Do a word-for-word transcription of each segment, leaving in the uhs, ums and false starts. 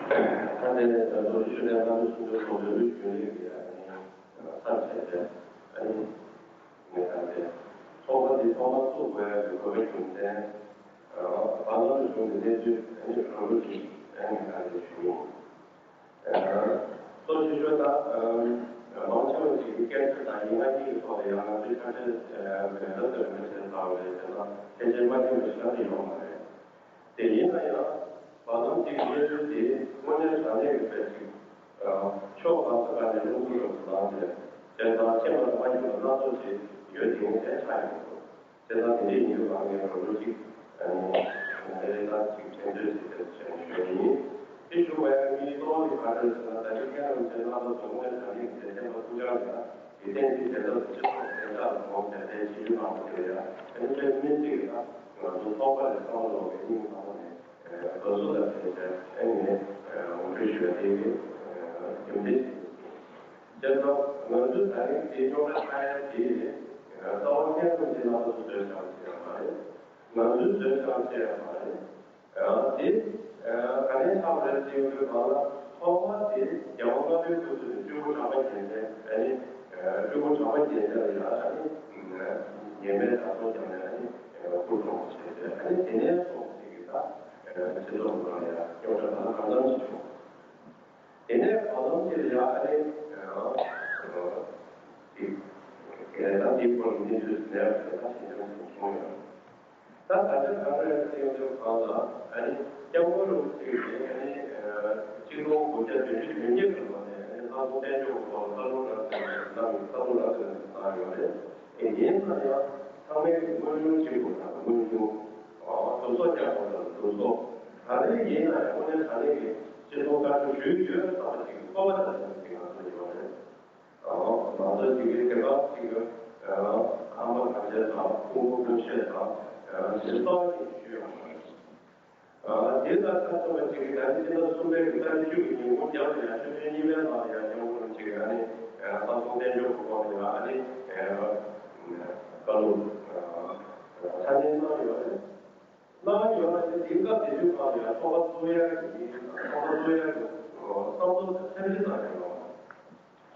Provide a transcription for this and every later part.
ད་ལྟའི་ད་དུང་ཆོས་དད་རྣམ་པ་གསུམ་པའི་ཚོགས་འདུ་རྒྱུན་ལས་ཀྱི་ཨ་ནི་ཚར་བྱས་ཏེ་ཨ་ནི་ངས་ད་ལྟའི་ཚོགས་པ་འདི་ཐོག་མར་བཙུགས་དགོས་ཡ་གི་དགོས་པའི་རྒྱུ་མཚན། བར་ལམ་དུ་བྱུང་བའི་གནས་ཚུལ་ཨ་ནི་རོབ་རོབ་ཅིག་ཨ་ནི་ད་ལྟའི་ཞུ་ཡིན། གཙོ་ཆེ་ཤོས་ད་མང་ཆེ་བ་ཞིག་གིས་སྐད་ཆ་དང་ཡིག་ངག་གཉིས་ཀྱི་ཐོག་ལ་ཡང་ང་ཚོའི་ཆ་འཕྲིན་མེད་ན་ཟེར་མི་བྱེད་ཚར་བ་རེད་ཟེར་ན་ཕལ་ཆེར་མ་མཁྱེན་པ་ཞིག་ག་ནས་ཡོང་མ་རེད། དེ་ཡིན་ན་ཡང་། བར་ལམ་གཅིག་གནས་ཚུལ་དེ་དངོས་གནས་དྲང་གནས་ཀྱི་དཔེ་ཅིག་ཕྱོགས་གང་ས་གང་ནས་རླུང་བུ་རུ་ལངས་ཏེ་དེ་དང་ཁྱེད་མ་ཐག་མ་ཡིན་པ་སྣ་ཚོགས་ཤིག་ཡོད་དེ་ངས་དེ་ཆགས་ཡོང་འདུག་དེ་དང་དེ་འདྲ་ཡིན་དུས་གང་ངས་རོ་རུ་གཅིག་ངས་རེ་ཐག་གཅིག་དྲན་འདོད་ཞིག་དེ་བྱས་ནས་ཞུ་ཡིན། དེ་ཞུ་བ་ཡང་མིའི་གཙོ་བོ་དེ་ག་རེ་ཟེར་ན་ད་ཆ་ཁྱེད་རང་ཚོའི་སྣ་ཚོགས་དངོས་གནས་དྲང་གནས་ཀྱི་དེ་ཁྱེད་མ་ཐུག་ཀྱང་ཡང་། དེ་ཐེངས་འདི་དེ་ཚོ་སྤྱི་ཚོགས་བདེ་འཇགས་ལ་དགོངས་པའི་ལས་བྱེད་ཡུལ་མང་པོ་ཡོད་ཡ། ཨ་ནི་ཆོས་མི་གཅིག་ལ་ང་ཚོ་ཚོགས་པ་ལས་ཚང་མ་ལོག་གི་སྙིང་ཐག་པ་ནས་དགའ་བསུ་དང་བཅས་ཏེ་ཨ་ནི་ངོ་སྤྲོད་ཞུ་བ་དེ་གི་རྒྱུ་མཚན་ཞིག་ཡིན། བྱས་ཙང་ང་ཚོའི་ད་རེས་དེ་རྙོག་དྲ་ཆགས་ཡ་དེ་རྩ་བ་ཉིད་ནས་ང་ཚོ་བཟོས་བཞག་པ་ཞིག་ཡང་མ་རེད། ང་ཚོས་བཟོས་བཞག་པ་ཞིག་ཡང་མ་རེད། དེ་ག་ནས་ཆགས་པ་རེད་ཅེས་ཡོང་དུས་གང་ལ་ཐོག་མ་དེ་རྒྱལ་བ་ལྔ་པའི་སྐུ་ཚེ་ནས་སྤྲུལ་སྐུ་གྲགས་པ་རྒྱལ་མཚན་ཨ་ནི་སྤྲུལ་སྐུ་གྲགས་པ་རྒྱལ་མཚན་ལ་ཡང་ཨ་ནི་ཉེས་མེད་དག་སོང་ཀྱང་ནས་ཨ་ནི་སྐུ་གྲོངས་བྱས་ཏེ་ཨ་ནི་དེ་ནས་སོང་ཅིག་གིས་ད་སྤྱི་ཚོགས་ནང་ལ་ཡང་རྙོག་དྲ་གང་འཚམ་ཞིག་བྱུང་། དེ་ནས་བར་ལམ་དེ་ལ་ཡང་ཨ་ནི་ཅིག་ད་དེའི་སྐོར་གྱི་གནས་ཚུལ་ཟེར་ཡག་དེ་ད་ཞིབ་ཕྲ་ཞིག་བྱུང་ཡོད། ད་ད་ཆ་ག་རེ་ཟེར་ཡོང་དུས་གང་ལ་ཨ་ནི་སྐྱབས་མགོན་རིན་པོ་ཆེ་གིས་ཨ་ནི་གཅིག་སྟོང་དགུ་བརྒྱ་བདུན་ཅུ་དོན་བརྒྱད་ཀྱི་ལོ་ནས་ཨ་ནི་ལྷ་ཚོགས་དཔལ་འབྱོར་གྱི་ཐོག་ལ་བཀའ་སློབ་རབ་གསལ་གནང་བའི་བཀའ་སློབ་རབ་གསལ་གནང་ཡོད་རེད། ཨེ་ཡིན་ན་ཡང་ཚང་མས་ཀྱི་དངོས་སྦྱོང་བྱེད་དགོས་ན་དངོས་སྦྱོང་། སྒྲུབ་གསོག་རྒྱག་དགོས་ན་སྒྲུབ་གསོག་ག་རེ་ཡིན་ན་ཡང་དངོས་གནས་ད་ལན་གྱི་སྤྱི་ཚོགས་བཀའ་སློབ་ཞུས་ཡོད་བསམ་པ་ཞིག་གི་སྤོབས་པ་དང་ལྡན་པ་ཞིག་ང་ཚོ་ཡོད་རེད། ང་ཚོ་ཅིག་གིས་དེ་ག་ཅིག་ཨ་མ་དང་བཅས་དང་ཕུང་པོ་སྤུན་མཆེད་དང་ཞེས་རྩ་བ་ཉིད་ནས་ཞུས་ཡོད་མ་རེད། དེ་ལྟར་ཆ་མཚོན་པ་ཅིག་གིས་ད་ནི་སྤྱི་ཟླ་གསུམ་པའི་གི་ས་བཅུ་གི་ཉིན་གུང་རྒྱབ་ལ་ཡང་ཆུ་ཚོད་གཉིས་པའི་ནང་ལ་ཡང་སྐྱབས་མགོན་རིན་པོ་ཆེ་གིས་ཨ་ནི་ལྷ་ཚོགས་དཔལ་འབྱོར་གྱི་སྐོར་ལ་ཡང་ཨ་ནི་བཀའ་སློབ་ཚ་ནན་གནང་ཡོད་རེད། གནང་ཡོད་ན་དེ་དེང་སྐབས་དེ་དུས་སྒང་ལ་ཡང་ཚོགས་པ་བཙུགས་ཡ་གི་ཚོགས་པ་བཙུགས་ཡ་གི་བསམ་བློ་དང་འཆར་གཞི་བཏང་ཡོད་མ་རེད།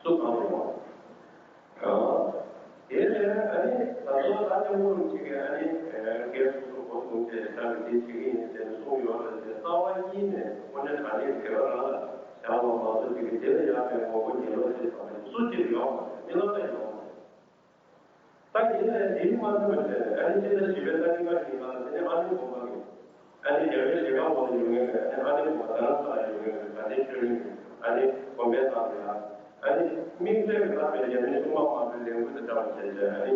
སུ་གང་ཡོང་། དེ་ལས་ཨ་ནི་ད་ལྟ་ད་ལྟ་མུ་རུ་གཅིག་གི་ཨ་ནི་སྒེར་སོ་སོ་གོ་སོང་ཅེས་བྱ་བའི་དེ་བྱེད་ཀྱི་ཡིན་ཟེར་ནས་གསུངས་ཡོད་རེད་ཟེར། རྩ་བ་ཉིད་ནས་དངོས་གནས་དྲང་གནས་ཀྱི་དགེ་བ་རང་ལ་བྱ་བ་མ་གཏོགས་ཅིག་གི་དེ་ལ་ཡག་པའི་ངོ་རྒོལ་ཉེས་ལོག་ཅེས་བྱ་བ་སུ་གཅིག་ཡོང་མ་རེད། མི་ལ་ལ་ཡོང་མ་རེད། ད་ཡིན་ནའི་དེའི་མ་ཚད་པ་བྱས་ནས་ཨ་ནི་སྤྱི་ཟླ་བཞི་པའི་ཏ་རིག་ལྔ་ཉིན་ལ་དེ་ནི་ཨ་ནེ་དགོན་པ་གི་ཨ་ནི་རྒྱལ་བའི་ཞལ་ཁང་འོག་ལ་ཡོད་མཁན་གྱི་ཨ་ནི་ཨ་ནེ་དགོན་པ་རྡ་རམ་ས་ལ་ཡོད་མཁན་གྱི་དགའ་ལྡན་ཆོས་གླིང་གི་ཨ་ནི་དགོན་པའི་ནང་ལ་ཡ་ཨ་ནི་དམིགས་བསལ་གྱི་བསླབ་པའི་རྒྱ་མིའི་སྲུང་མ་དམར་པོའི་ལས་འགུལ་དང་འདྲ་བ་བྱས་བྱས་ཨ་ནི་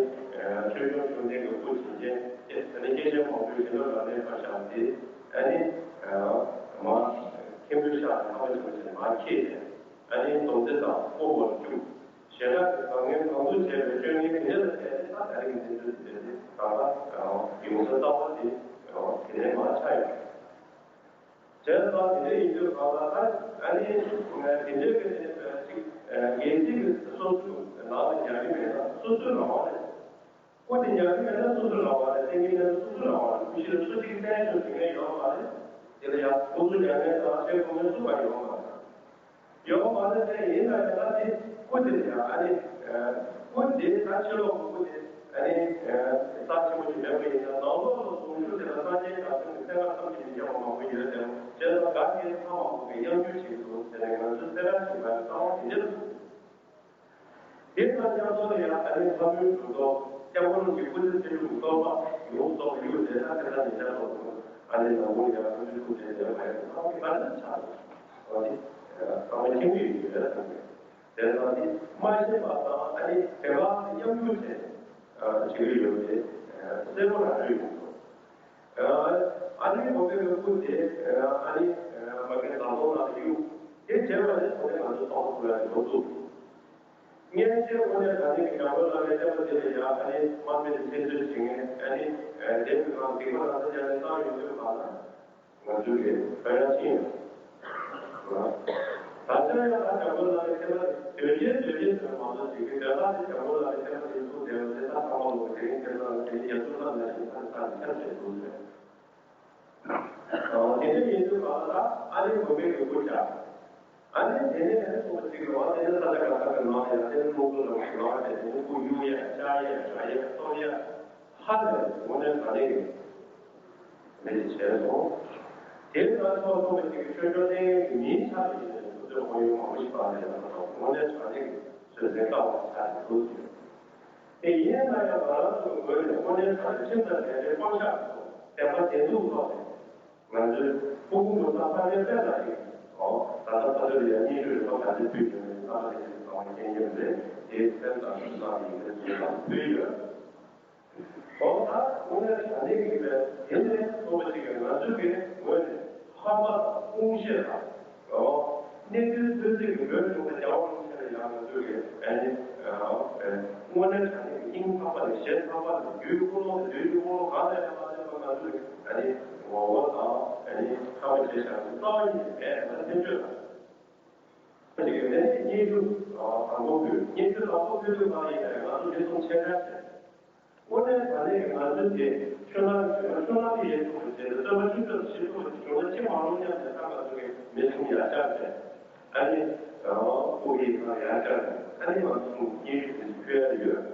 ཆོས་སྐྱོང་བཅོམ་ལྡན་གྱི་སྐུ་བྱིན་ཅན་ཨ་ནི་སྐྱེས་ཆེན་མང་པོའི་བཞེས་སྒྲུབ་ལག་ལེན་ཁ་བཞག་སྟེ་ཨ་ནི་མ་མཁན་པོའི་ཕྱག་ནས་ཁ་བ་ཆེན་པོ་བྱས་ནས་མར་འཁྱེར་ཏེ་ཨ་ནི་སྡོམ་རྩེ་དང་དབུ་བོར་བཅུག་ཞེ་དྲག་གི་བཟང་ངན་གང་དུ་བྱས་པའི་སྤྱོད་ངན་དེ་འདྲ་ལ་བལྟས་ཏེ་ད་ད་རེས་ཀྱི་གནས་ཚུལ་དེ་འདྲ་དེ་གང་ལ་ཡོང་ས་རྩ་བ་དེ་དེ་ནས་མར་ཆགས་ཡོད། བྱས་ཙང་དེ་འདྲ་ཡིན་དུས་གང་ལ་ད་ཨ་ནི་དེ་འདྲ་གི་ཅིག་ངེས་ཚིག་གི་སོ་སོའི་ནང་ལ་ཉར་གི་མེད་ན་སོ་སོའི་རང་དབང་རེད། སྐུ་དེ་ཉར་གི་མེད་ན་སོ་སོའི་རང་དབང་རེད། བསྟན་གི་མེད་ན་སོ་སོའི་རང་དབང་རེད། སྐུ་ཞིག་ལ་སུ་གཅིག་གིས་བཙན་བྱོལ་ཟེར་མཁན་ཡོད་མ་རེད། དེ་ལ་ཡང་སྐུ་གཟུགས་རྒྱ་མའི་ཐང་ཆེ་དགོས་མིན་སུ་གང་ཡོད་མ་རེད། ཡོད་མ་རེད་དེ་ཡིན་ན་ཡང་ད་དེ་སྐུ་དེ་ལ་ཡང་ཨ་ནི་སྐུ་དེ་ད་ཕྱི་ལོགས་ཀྱི་སྐུ་དེ་ཨ་ནི་རྩ་ཆེན་པོ་ཞིག་མེད་པ་ཡིན་ན་ནང་ལོགས་ལ་གཟུངས་གཞུག་དེ་ལ་སངས་རྒྱས་བྱང་སེམས་ཀྱི་སེམས་དཔའ་ཐམས་ཅད་མི་སྐྱོ་བ་མང་པོ་ཡོད་དེ་བྱས་ཙང་ག་གེ་ཚང་མ་གོ་གེ་གཡང་རྒྱུ་ཞིག་འདུག་དེ་ནས་ང་ཚོས་སེམས་ཁྲལ་བྱེད་པའི་རྩ་བ་དེ་འདྲ་འདུག་དེ་དང་མཉམ་དུ་ཡང་ཨ་ནི་ལྷ་མོའི་གྲུབ་ཐོབ་སྐྱབས་མགོན་གྱི་སྐུ་ཚེ་ཚེ་སྒྲུབ་ཀྱི་གཏོར་མ་ཡོངས་རྫོགས་ཡོད་དེ་ད་དེ་ལྟར་མི་བྱ་ཐོག་ཏུ་ཨ་ནི་ནང་ཁུལ་ཡང་ལྷ་མོའི་སྐུ་ཚེ་ལས་མ་ཡོང་ཐོག་གི་ག་འདྲ་ཆགས་འདུག་ཨ་ནི་ཚང་མ་མཁྱེན་གྱི་ཡོད་རེད་དམ། དེ་ལ་ནི་མ་ཤེས་པ་དང་ཨ་ནི་དེ་ག་ཡང་རྒྱུ་བྱས་བྱེད་ཀྱི་ཡོད་དེ་གསལ་པོ་རང་རེད་ཡོང་འདུག་ཨ་ནི་གོང་འཕེལ་བའི་སྐུ་དེ་ཨ་ནི་མ་གི་བཟང་པོ་ལ་གཡུག་དེ་བྱས་པ་ནི་གོང་འཕེལ་ང་ཚོ་ཐོག་ཏུ་ཡང་འགྲོ་ཐུབ། སྔན་ཆད་དངོས་གནས་ད་ནི་གི་བྱ་བ་ལ་ལས་བྱ་བ་དེ་ལ་ཡང་ཨ་ནི་དམག་མི་དེ་ཆེད་འཛུལ་བྱེད་མཁན་ཨ་ནི་དེ་མི་གང་སྡིག་པ་ལ་ལ་བྱ་ནས་བཏང་ཡོང་དུས་གང་ལ་ང་ཚོའི་གི་ཕན་ཡང་ཕྱིན་ཡོད། ད་ཆ་ཡང་ད་བྱ་བ་ལ་ལས་བྱ་བ་དོལ་རྒྱལ་དོལ་རྒྱལ་ཟེར་བ་མང་ཚོགས་ཀྱི་གི་དོན་དག་དེ་བྱ་བ་ལ་ལས་བྱ་བ་དེ་ཚུགས་བསྡད་པ་དེ་ད་ཚང་མ་ལོག་དེ་རིང་དེ་ལ་དེ་རྒྱ་མཚོ་ལ་ལ་ཞིག་ད་ད་ཆ་བྱེད་དགོས་ཟེར། དེ་ དེ་འདྲ་ཡིན་དུས་གང་ལ་ཨ་ནི་དགོན་པའི་གི་སྐུ་བཅར། ཨ་ནི་དེ་ནས་ཨ་ནི་ཚོགས་པ་གཅིག་ལ་བ་དེ་ནས་ས་ཆ་ག་ས་ག་ནང་ཡང་དེ་ནས་ཁོང་ཚོ་ལ་བ་དེ་ནས་སྐུ་གཡུག་ཡ་བཅག་ཡ་བཞག་ཡ་གཏོར་ཡ་ཧ་ལས་དངོས་གནས་དྲང་གནས་ཀྱི་མི་ཞིག་བྱས་སོང་། དེ་ནས་ང་ཚོ་ཚོགས་པ་གཅིག་གི་ཆོས་ཕྱོགས་གནས་ཡུལ་གྱི་མིའི་ཆ་ལ་ཡིན་ནས་སྐུ་ཚེ་ཧོང་ཡུལ་མང་པོ་ཞིག་བར་ལ་ཡང་དངོས་གནས་དྲང་གནས་ཀྱི་ཚོད་འཛིན་བཏང་བ་ཆ་ལ་འདུག་ཟེར། དེ་ཡིན་ན་ཡང་ང་རང་ཚོའི་ངོས་ནས་དངོས་གནས་དྲང་གནས་ཁྲིམས་དང་ལས་འབྲེལ་དབང་ཆ་སོགས་བདེན་པ་བདེན་ཐུག་ཐོག་ནས། ང་ཚོའི་སྐུ་ཕུང་ལོ་ཙཱ་བཀའ་བརྒྱུད་པད་ཟླ་ཡིན། ཨོ། ད་ལྟ་ཁ་ཐོར་ཡ་སྙན་ཞུ་རིམ་པ་ག་ཚོད་ཕུལ་ཡོད་མེད་ཚང་མ་ལ་ཡིན་ཚང་མ་མཁྱེན་གྱི་རེད། དེའི་སེམས་དང་སུ་དང་ཡིན་ཚད་ཚོད་དང་ཕུལ་ཡོད། ཨོ། ད་དངོས་གནས་དྲང་གནས་ཀྱི་རེད། དེ་ནས་ཚོགས་པ་ཞིག་གིས་ང་ཚོའི་གི་ངོས་ནས་ཧམ་པ་དང་དཔུང་ཤེད་དང་། ཨོ། གནད་དོན་ཐོན་ཚད་ཀྱི་འོས་བྱུང་བ་རྒྱལ་བ་རིན་པོ་ཆེ་ལ་ཡང་ང་ཚོས་ཀྱི་ཨ་ནི་ཨ་དངོས་གནས་དྲང་གནས་ཀྱི་སྙིང་ཐག་པ་ནས་ཞེན་ཐག་པ་ནས་རྒྱུའི་ཀུན་སློང་དང་ལུས་ཀྱི་ཀུན་སློང་གང་ལས་ཀྱང་མ་འདས་པ་ང་ཚོས་ཀྱི་ཨ་ནི་ངོ་བོ་དང་ཨ་ནི་ཐག་པ་བྱས་བཞག་ནས་རྩ་བ་ཉིད་ནས་མེད་ལ་ཐེ་བྱུས་དང་། ཨ་ནི་ངས་སྙན་ཞུ་དང་པོ་ཕུལ། སྙན་ཞུ་དང་པོ་ཕུལ་དུས་གང་ཡིན་ནའི་ང་ཚོ་མི་གསུམ་ཆེད་བཅར་བྱས། དངོས་གནས་ད་ལན་ང་ཚོའི་དེ་ཆོས་ནང་གི་ཆོས་ནང་གི་ཡེ་ཤུ་ཟེར་ཏེ་བསྟན་པ་ཆུ་ཚོད་ཞིག་ཐུག་པ་ཞིག་བྱུང་ན་ཅི་མ་རུང་སྙམ་ནས་ད་ང་ཚོ་གི་མི་གསུམ་ཡར་བཅར་བྱས། ཨ་ནི་སྐུ་ཡི་ནང་ཡར་བཅར་ནས་ཨ་ནི་ང་ཚོ་གི་སྙན་ཞུ་དེ་ཕུལ་ཡ་ཡོད།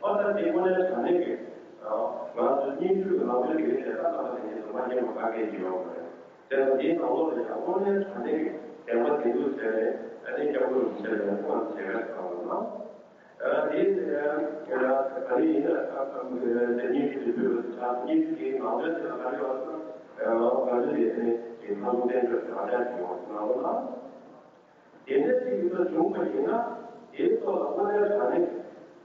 ཨ་ད་དེ་དངོས་གནས་དྲང་གནས་ཀྱི་ང་ཚོ་སྙན་ཞུ་གི་ནང་དོན་དེ་གའི་ནས་ད་ལྟ་བ་དེ་ངེས་སུ་མ་མཁྱེན་པ་ག་གེ་ཡོད་མ་རེད། དེ་ལ་དེའི་ནང་ལོགས་ལ་ཡང་དངོས་གནས་དྲང་གནས་ཀྱི་བདེན་པ་བདེན་ཐུག་བྱས་ནས་ཨ་ནི་སྐྱབས་མགོན་རིན་པོ་ཆེ་ལ་ཡང་ཐུགས་སྣང་བྱེད་ཡ་གང་ལ་ན། ཨ་དེ་ཡིན་ན་ཡང་ད་རེས་ཡིན་ན་ད་ད་ད་སྙན་ཞུ་དེ་ཕུལ་བ་དེ་ཆགས། སྙན་ཞུ་དེའི་ནང་དོན་དེ་ལ་ག་རེ་ཡོད་ཟེར་ན། ང་ཚོ་དེ་ནས་དེ་ཁ་སང་བསྟན་བཅོས་དྲ་རྒྱ་ཞིག་ཡོང་ནང་ལོགས་ལ། དེ་འདྲ་ཅིག་ཡིན་ན་བྱུང་བ་ཡིན་ན་དེའི་ཐོག་ལ་དངོས་གནས་དྲང་གནས་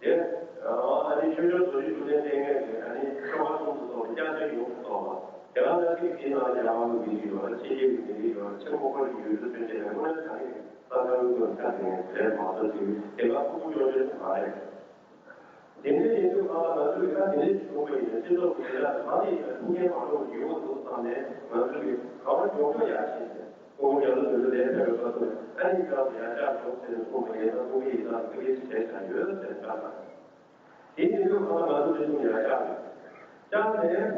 དེ་ཨ་ནི་ཆོས་འབྱོར་རྡོ་རྗེ་ཐུབ་བསྟན་ལྟས་ངན་གྱི་ཨ་ནི་ཆོ་ག་གསུམ་དུ་སོགས་སྐྱབས་རྗེ་ཡོངས་སུ་རྫོགས་པ་དེ་ག་ནང་བཞིན་དེའི་ནང་རྒྱ་གར་གྱི་མི་རིགས་ཡོད་ལ་ཕྱི་རྒྱལ་གྱི་མི་རིགས་ཡོད་ལ་ཆེན་པོ་ཁོར་གྱི་ཡུལ་དུ་ཐོན་བྱས་ནས་དངོས་གནས་དྲང་གནས་ས་ཁ་ལུང་དུ་ཆ་དེ་ནས་དེ་མང་ཚོགས་ཀྱི་དེ་ག་ཕུགས་ཀྱོག་ཆོད་མ་རེད། དེ་འདྲ་ཡིན་དུས་གང་ལ་ང་ཚོས་ཡ་དེ་འདྲ་ཞིག་བྱུང་བ་ཡིན་ན་སྤྱི་ཚོགས་ཀྱི་བྱེ་བྲག་གང་ནས་ཡིན་ན་ཐུགས་འགན་མ་འཁྱོངས་ཡོང་བ་འདུག་བསམ་ནས་ང་ཚོས་ཀྱི་གང་ལ་མགྱོགས་མགྱོགས་ཡར་ཕྱིན་ཏེ་ཁོང་རྒྱ་ལོ་དོན་དུ་ལས་ཕེབས་པའི་སྐབས་སུ་ཨ་ནི་ཀྱང་ཡར་བཅར་འགྲོ་ཟེར་ནས་གསུངས་པ་ཡིན་ན་ཐུགས་འགན་ཡིན་ན་ཐུགས་འགན་ཞིག་བྱས་བཞག་ཡོད་ཟེར་བཀའ་གནང་། དེ་ཡིན་དུས་གང་ལ་ང་ཚོ་དེ་ཚོ་ཡར་བཅར་རེད། བཅར་ནས་